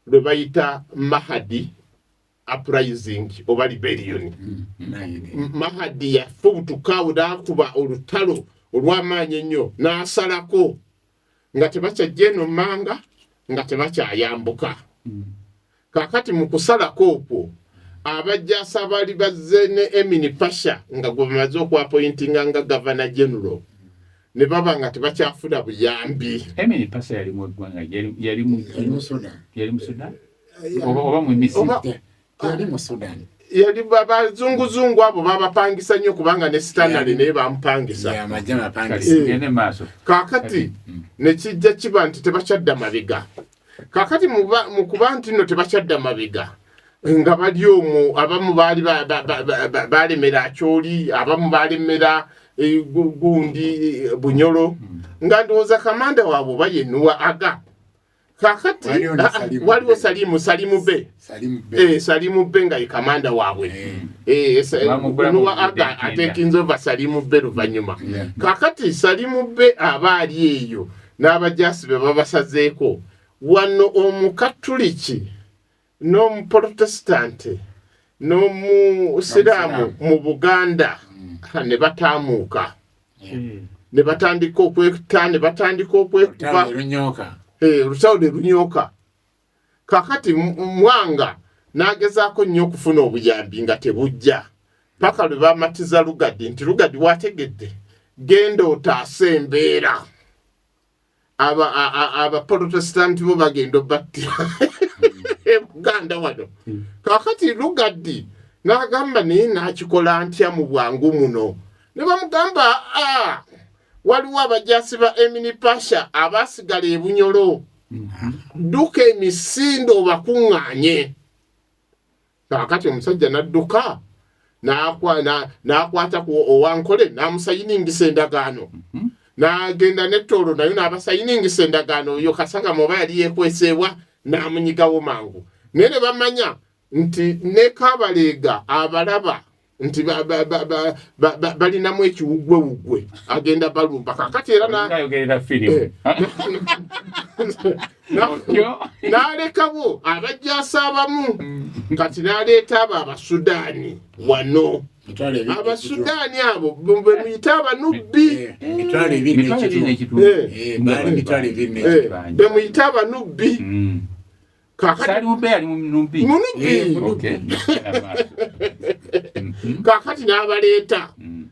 lwe bayita Mahdi Uprising oba rebellion. Mahdi yafubutuka awo n'akuba olutalo olw'amaanyi ennyo n'asalako nga tebakyajja eno mmanga, nga tebakyayambuka. Kaakati mu kusalako okwo, abajjaasi abaali bazze ne Emini Pasha nga gwe bamaze okwapointinga nga Governor General, ne baba nga tebakyafuna buyambi. Emini Pasha yali mu eggwanga, yali mu yali mu Sudan oba mu Misiri? Yali mu Sudan. Yali bazunguzungu abo babapangisa nnyo, kubanga ne Stanley naye bamupangisa. Kaakati nekijja kiba nti tebakyadda mabega. Kaakati mu kuba nti nno tebakyadda mabega, nga bali omwo, abamu baali balemera Akyoli, abamu balemera gundi Bunyolo, nga ndowooza kamanda waabwe oba yenuwa aga. Kakati waliwo Salimu, Salimu Be, Salimu Be nga ye kamanda waabwe. Nuwa aga atekinze ova Salimu Be luvannyuma. Kakati Salimu Be aba ali eyo n'abajasi be babasazeeko wano, Omukatuliki n'Omuprotestante n'Omusiraamu mu Buganda ne bataamuuka, ne batandika okwetta, ne batandika okwekuba, olutalo ne lunyooka. Kakati Mwanga n'agezaako nnyo okufuna obuyambi nga tebujja, paka lwe bamatiza Lugadi nti, "Lugadi, wategedde, genda otaase embeera, Abaprotesitanti bo bagenda obattira e Buganda wano." Kakati Lugadi n'agamba, "Naye n'akikola ntya mu bwangu muno?" Ne bamugamba, "A, waliwo abajasi ba Emini Pasha abaasigala e Bunyolo, dduka emisinde obakuŋŋaanye." Kaakati omusajja n'adduka n'akwata ku owankole n'amusayiningisa endagaano, n'agenda nettoolo nayo n'abasayiningisa endagaano. Oyo Kasagama oba yali yeekweseebwa, n'amunyigawo mangu, naye ne bamanya nti ne Kabaleega abalaba. Nti balinamu ekiwugwewugwe agenda balumba. Kakati era n'alekawo abajjaasi abamu. Kati n'aleeta abo Abasudaani wano. Abasudaani abo be muyite Abanubbi, be muyite Abanubbi. Munubbi. Kakati n'abaleeta.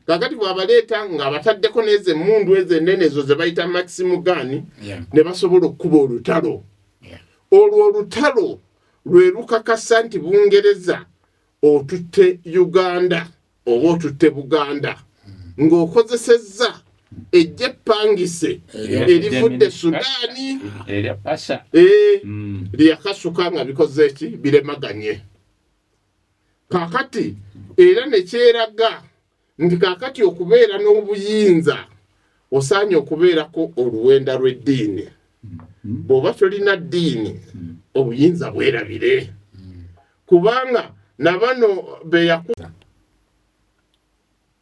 Kakati bw'abaleeta ng'abataddeko n'ezo emmundu ezo ennene, ezo ze bayita Maxim gun, ne basobola okukuba olutalo. Olwo olutalo lwe lukakasa nti Bungereza otutte Uganda oba otutte Buganda ng'okozesezza ejje epangise erivudde Sudaani lyakasuka nga bikoze eki biremaganye. Kakati era nekyeraga nti kakati okubeera n'obuyinza osaanye okubeerako oluwenda lw'eddiini. Bw'oba tolina ddiini, obuyinza bwerabire, kubanga nabano beyaku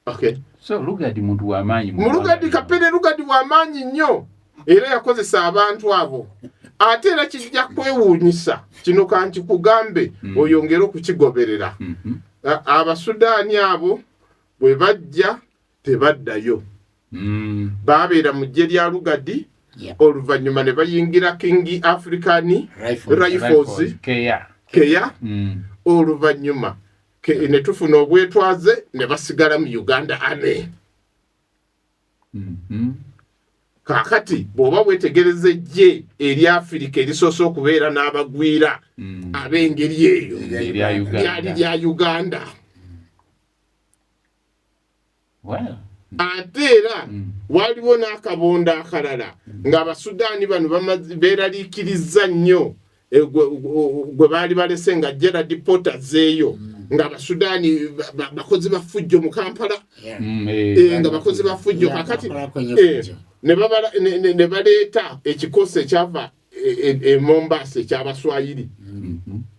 okay. So Lugard muntu w'amaanyi. Mu Lugard, Kapere Lugard w'amaanyi nnyo, era yakozesa abantu abo. Ate era kijja kwewuunyisa kino, kankikugambe, oyongere okukigoberera. Abasudaani abo bwe bajja tebaddayo. Babeera mu ggye lya Lugard, oluvannyuma ne bayingira King African Rifles, keya. Oluvannyuma ne tufuna obwetwaze ne basigala mu Uganda Army. Kaakati bw'oba weetegereza ejje eri Afirika erisoose okubeera n'abagwira ab'engeri eyo lyali lya Uganda. Ate era waliwo n'akabondo akalala ng'Abasudaani bano beeraliikiriza nnyo, gwe baali balese nga Gerald Porter azzeeyo, ng'Abasudaani bakozi ba ffujjo mu Kampala, nga bakozi ba ffujjo. Kakati ne baleeta ekikosi ekyava e Mombasa ekyabaswayiri,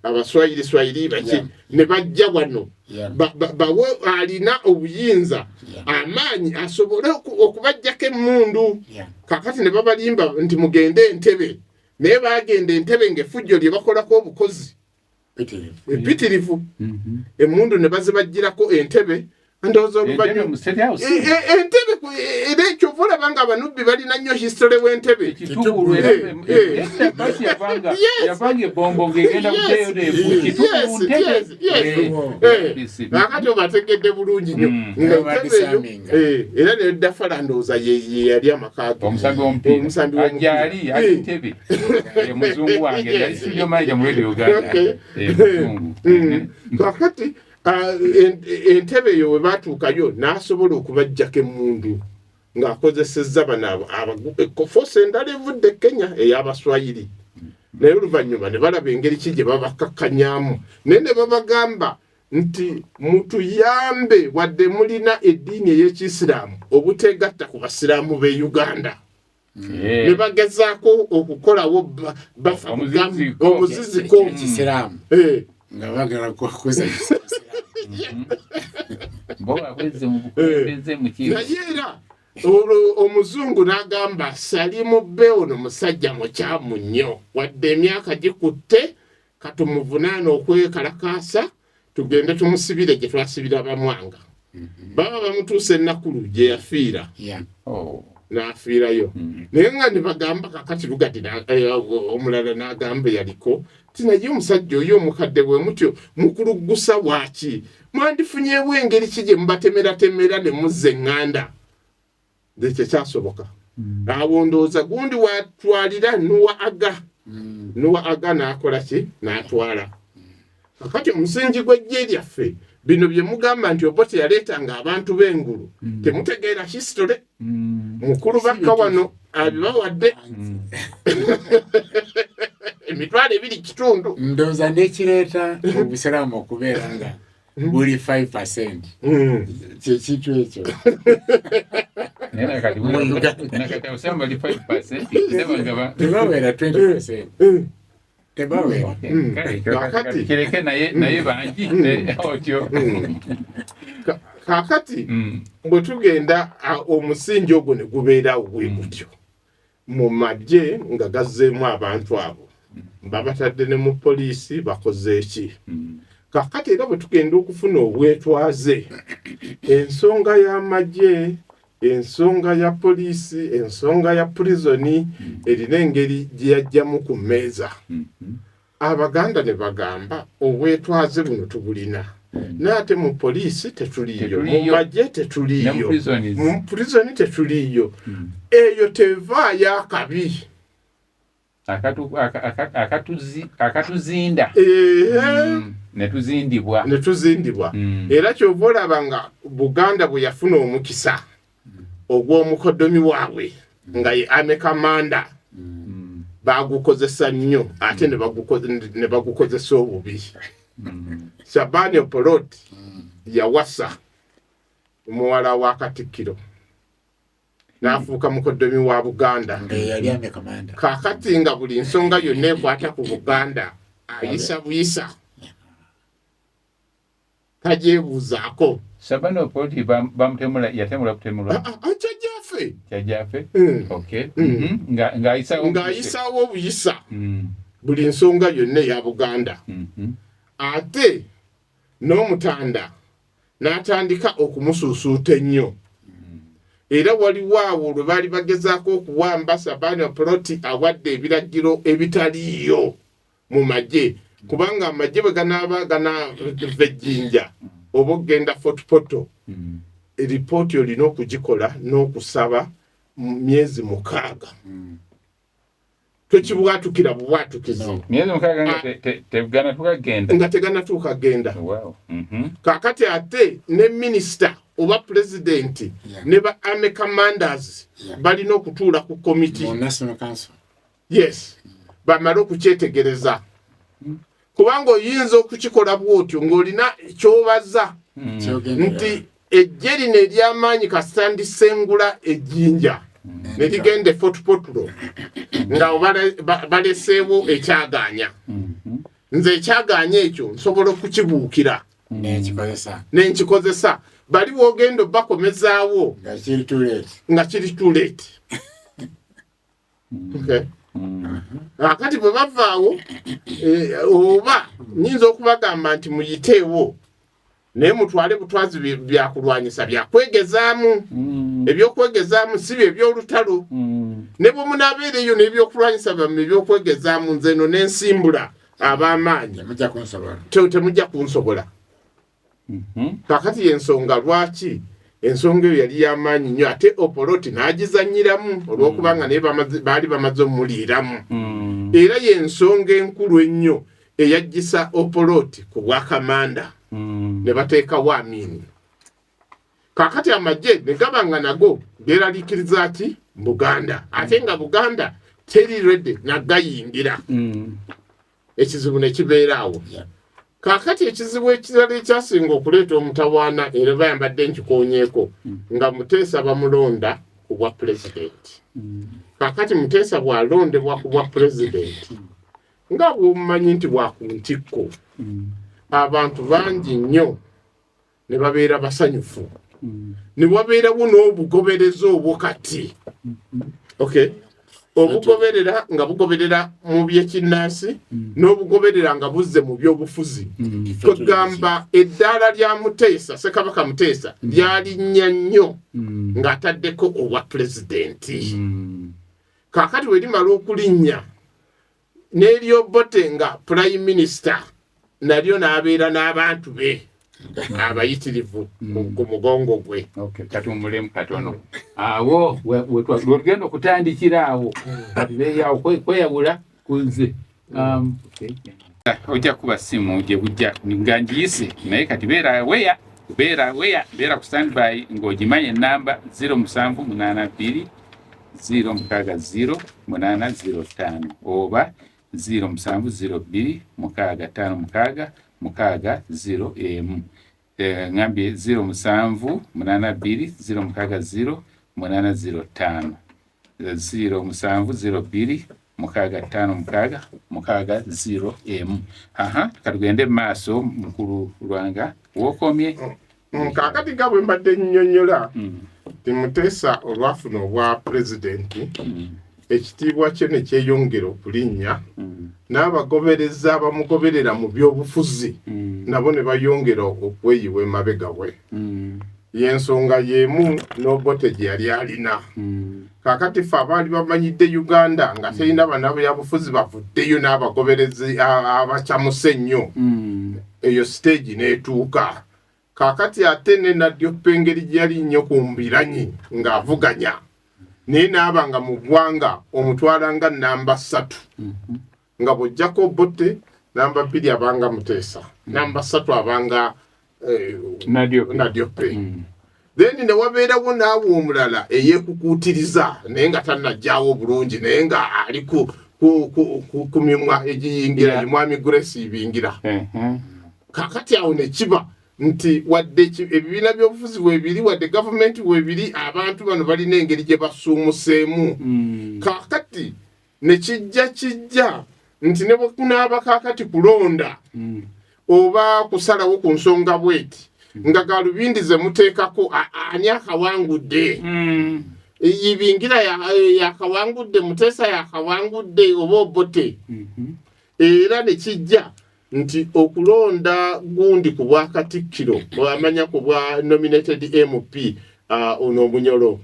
Abaswayiri, swayiri baki, ne bajja wano bawe alina obuyinza amaanyi asobole okubajjako emmundu. Kakati ne babalimba nti mugende Entebe, naye bagenda Entebe ng'effujjo lye bakolako obukozi epitirivu, emmundu ne bazibajjirako Entebe. Ndowooza oluvannyuma Entebe era ekyo olaba nga Abanubbi balina nnyo history w'Entebe. Yavanga ebombo ng'egenda. Kakati obategedde bulungi nnyo nga Entebe eyo era ne Dafala ndowooza ye yali amaka ge. Omusambi w'omupiira ali Ntebe, muzungu wange, yali studio manager mu Radio Uganda. Kakati Entebe eyo bwe baatuukayo n'asobola okubajjako emmundu ng'akozesezza bano force endala evudde e Kenya ey'Abaswayiri. Naye oluvannyuma ne balaba engeri ki gye babakakkanyamu, naye ne babagamba nti mutuyambe, wadde mulina eddiini ey'Ekisiraamu, obuteegatta ku Basiraamu b'e Uganda. Ne bagezaako okukolawo bafa omuziziko. Ekisiraamu nga bagala kukuza. Naye era olwo omuzungu n'agamba, "Salimu Bey ono musajja mukyamu nnyo, wadde emyaka gikutte, katumuvunaana okwekalakaasa, tugende tumusibire gye twasibira Bamwanga." Baba bamutuusa enakulu gye yafiira. N'afiirayo. Naye nga ne bagamba kakati Lugard omulala n'agamba yaliko ti, "Naye omusajja oyo omukadde bwe mutyo mukuluggusa waaki? Mwandifunyeewo engeri ki gye mubatemeratemera ne muzza eŋŋanda?" Ekyo kyasoboka. Awo ndowooza gundi watwalira Nuwa Aga. Nuwa Aga n'akola ki? N'atwala. Kakati omusingi gw'eggye lyaffe, bino bye mugamba nti Obote yaleetanga abantu b'engulu, temutegeera history. Mukulu bakka wano abibawadde 25,000. Ndowooza nekireeta obusiraamu okubeera nga buli 5 kyekintu ekyo. Naye nakati Mu Uganda. Nakati abasiraamu bali 5, ndaba nga tebawera 20, tebawera. Kale, Kakati. Kireke, naye bangi otyo. Kaakati bwe tugenda omusingi ogwo ne gubeerawo bwe gutyo mu magye nga gazzeemu abantu abo babatadde ne mu poliisi bakoze eki. Kaakati era bwe tugenda okufuna obwetwaze, ensonga y'amagye, ensonga ya poliisi, ensonga ya purizoni erina engeri gye yajjamu ku mmeeza. Abaganda ne bagamba obwetwaze buno tubulina, naye ate mu poliisi tetuliiyo, mu magye tetuliiyo, mu purizoni tetuliiyo. Eyo tevaayo akabi akatuzinda netuzindibwa netuzindibwa. Era kyova olaba nga Buganda bwe yafuna omukisa ogw'omukoddomi waabwe nga ye army commander, bagukozesa nnyo ate ne bagukozesa obubi. Shaban Opolot yawasa muwala wa Katikkiro n'afuuka mukoddomi wa Buganda. Kaakati nga buli nsonga yonna ekwata ku Buganda ayisa buyisa, tagyebuuzaako. Shaban Opolot bamutemula, yatemula kutemulwa Kyajjaffe. Kyajjaffe. Okay. Ng'ayisaawo obuyisa buli nsonga yonna eya Buganda. Ate n'Omutanda n'atandika okumusuusuuta ennyo. Era waliwo awo lwe baali bagezaako okuwamba Shaban Opolot, awadde ebiragiro ebitaliiyo mu magye, kubanga amagye bwe ganaaba ganaava ejjinja oba okugenda Fort Portal, ripooti olina okugikola n'okusaba myezi 6. Tokibwatukira bubwatukizi. Myezi 6 nga teganatuuka genda. Nga teganatuuka genda. Kaakati ate ne minisita oba pulezidenti ne ba army commanders balina okutuula ku komiti. Yes, bamale okukyetegereza, kubanga oyinza okukikola bwotyo ng'olina kyobaza nti ejje lino ery'amaanyi kasita ndisengula ejjinja ne ligenda e Fort Portal nga baleseewo ekyagaanya. Nze ekyagaanya ekyo nsobola okukibuukira nenkikozesa. Bali wogenda obakomezaawo nga kiri too late. Akati bwe bavaawo, oba nyinza okubagamba nti muyiteewo naye mutwale butwazi byakulwanyisa byakwegezaamu. Ebyokwegezaamu si bye ebyolutalo. Ne bwe munaabeereyo n'ebyokulwanyisa byammwe ebyokwegezaamu, nze eno n'ensimbula ab'amaanyi temujja kunsobola. Kakati yensonga lwaki ensonga eyo yali y'amaanyi nnyo, ate Opoloti n'agizannyiramu olw'okubanga naye baali bamaze omuliiramu. Era y'ensonga enkulu ennyo eyaggyisa Opoloti ku bwakamanda ne bateekawo Amini. Kaakati amagye ne gaba nga nago geeraliikiriza ki Buganda, ate nga Buganda teri ready nagayingira. Ekizibu ne kibeera awo. Kaakati ekizibu ekirala ekyasinga okuleeta omutawaana, era bayambadde nkikoonyeeko, nga Muteesa bamulonda ku bwa pulezidenti. Kaakati Muteesa bw'alondebwa ku bwa pulezidenti, nga bw'omumanyi nti bwa ku ntikko, abantu bangi nnyo ne babeera basanyufu, ne wabeerawo n'obugoberezi obwo. Kati okay, obugoberera nga bugoberera mu byekinnansi n'obugoberera nga buzze mu byobufuzi. Kwegamba eddaala lya Muteesa, Ssekabaka Muteesa, lyalinnya nnyo ng'ataddeko obwa pulezidenti. Kaakati we limala okulinnya n'eryobote nga prime minister, nalyo n'abeera n'abantu be abayitirivu ku mugongo gwe. Katuwummulemu katono awo wetugenda okutandikira awo katubeeyawo kweyawula kunze. Ojja kuba simu gye bujja nga ngiyise, naye kati beera weya, beera weya, beera ku standby ng'ogimanya enamba 0782 060 805 oba 0702 656 601. Ngambye 0782 060 805, 0702 656 601. Aha, katugende mu maaso. Mukulu Lwanga, wookomye. Kaakati nga bwe mbadde nnyonnyola nti Muteesa olwafuna obwa pulezidenti, ekitiibwa kye ne kyeyongera okulinnya, n'abagoberezi abamugoberera mu byobufuzi nabo ne bayongera okweyiwa emabega we. Y'ensonga y'emu n'Obote gye yali alina. Kaakati ffe abaali bamanyidde Uganda nga terina bannabyabufuzi bavuddeyo n'abagoberezi abacamuse ennyo, eyo siteegi n'etuuka. Kaakati ate ne Nadiope engeri gye yali nnyo ku mbiranyi ng'avuganya, naye n'aba nga mu ggwanga omutwala nga namba 3, nga bw'ojjako Obote namba 2 abanga Muteesa, namba 3 abanga Nadiope. Then ne wabeerawo naawe omulala eyeekukuutiriza naye nga tannajjaawo bulungi, naye nga ali ku mimwa egiyingira, ye Mwami Grace Ibingira. Kaakati awo ne kiba nti wadde ebibiina by'obufuzi weebiri, wadde gavumenti weebiri, abantu bano balina engeri gye basuumuseemu. Kaakati ne kijja nti ne bwe kunaaba kaakati kulonda oba kusalawo ku nsonga bweti, nga galubindi ze muteekako, ani akawangudde? Ibingira yakawangudde, Muteesa yakawangudde oba Obote? Era ne kijja nti okulonda gundi ku bwa Katikkiro, amanya ku bwa nominated MP, ono Omunyolo,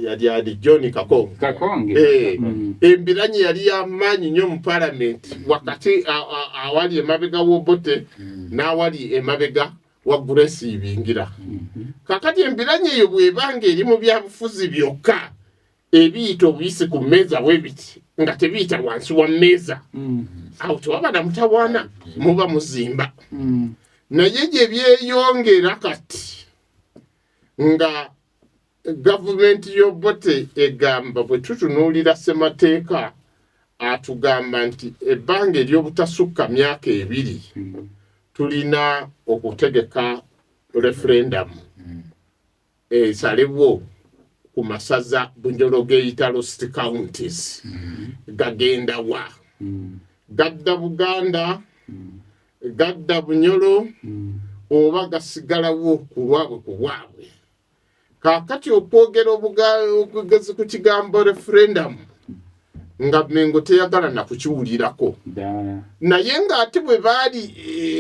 yali ali John Kakonge. Kakonge. Embiranyi yali yamaanyi nnyo mu palamenti, wakati awali emabega w'Obote n'awali emabega wa Grace Ibingira. Kakati embiranyi eyo bw'ebanga eri mu byabufuzi byokka ebiyita obuyisi ku mmeeza bwe biti, nga tebiyita wansi wa mmeeza, awo tewaba na mutawaana, muba muzimba. Naye gye byeyongera kati nga gavumenti y'Obote egamba, bwe tutunuulira ssemateeka atugamba nti ebbanga ery'obutasukka myaka 2 tulina okutegeka referendum esalebwo ku masaza Bunyoro geyita lost counties, gagenda wa? Gadda Buganda, gadda Bunyoro, oba gasigalawo ku lwabwe ku bwabwe? Kaakati okwogera obugezi ku kigambo referendum nga Mengo teyagala na kukiwulirako, naye ng'ate bwe baali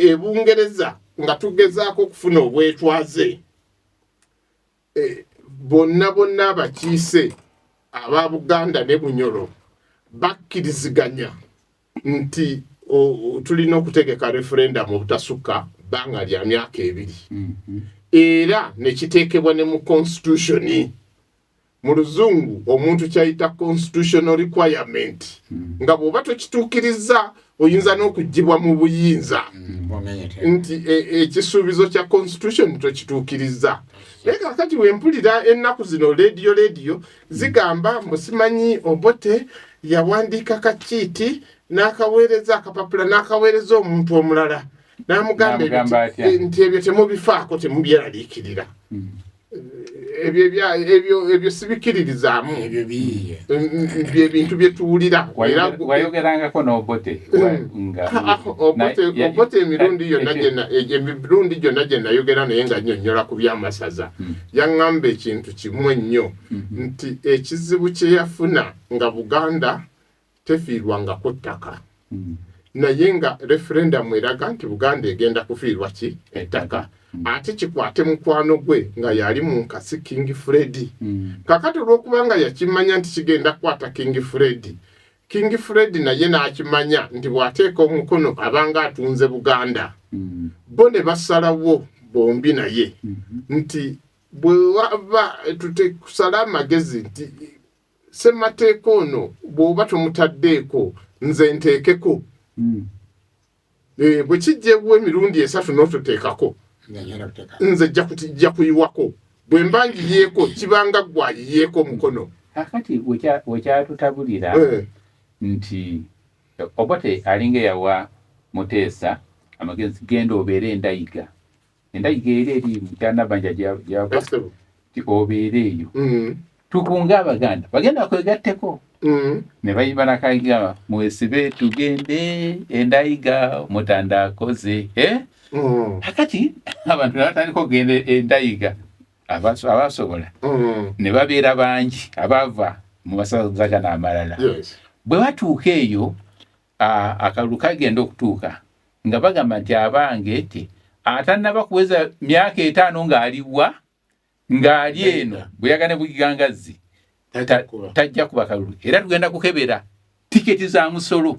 e Bungereza nga tugezaako okufuna obwetwaze, bonna bonna abakiise aba Buganda ne Bunyoro bakkiriziganya nti tulina okutegeka referendum obutasukka bbanga lya myaka 2. Era ne kiteekebwa ne mu constitution, mu luzungu omuntu kyayita constitutional requirement, nga bw'oba tokituukiriza oyinza n'okuggyibwa mu buyinza, nti ekisuubizo kya constitution tokituukiriza. Naye kakati wempulira ennaku zino lediyo zigamba mbu simanyi Obote yawandiika kakiiti n'akaweereza akapapula n'akaweereza omuntu omulala n'amugamba nti ebyo temubifaako, temubyeraliikirira. Ebyo sibikiririzaamu, byebintu byetuwulira. Wayogerangako n'Obote? Obote emirundi gyonna gye nayogera naye nga nnyonnyola ku byamasaza, yaŋŋamba ekintu kimu ennyo, nti ekizibu kye yafuna nga Buganda tefiirwangako ttaka, naye nga referendum eraga nti Buganda egenda kufiirwa ki? Ettaka. Ate kikwate mukwano gwe nga yali mu nkasi, King Fred. Kakati olw'okubanga yakimanya nti kigenda kukwata King Fred, King Fred naye n'akimanya nti bw'ateeka omukono abanga atunze Buganda, bo ne basalawo bombi naye nti bwe waba tutekusala amagezi nti ssemateeka ono bw'oba tomutaddeeko, nze nteekeko. Bwe kijja emirundi 3 n'ototeekako, nze jja kuyiwako. Bwe mba ngiyeeko kibanga gwayiyeeko omukono. Kakati wekyatutabulira nti Obote alinga eyawa Muteesa amagezi, genda obeere endayiga, endayiga era eri mukyanabanja gyava, ti obeere eyo. Tukunge Abaganda bagenda kwegatteko. Ne bayimba nakagamba, "Mwesibe tugende endayiga, Omutanda akoze," eh? Kakati abantu ne batandika okugenda endayiga, abasobola ne babeera bangi abava mu masaza gano amalala. Bwe batuuka eyo, akalulu kagenda okutuuka nga bagamba nti abange ti atannaba kuweza myaka 50 ng'aliwa ng'ali eno Buyaga ne Bugigangazzi tajja kuba kalulu, era tugenda kukebera tiketi za musolo.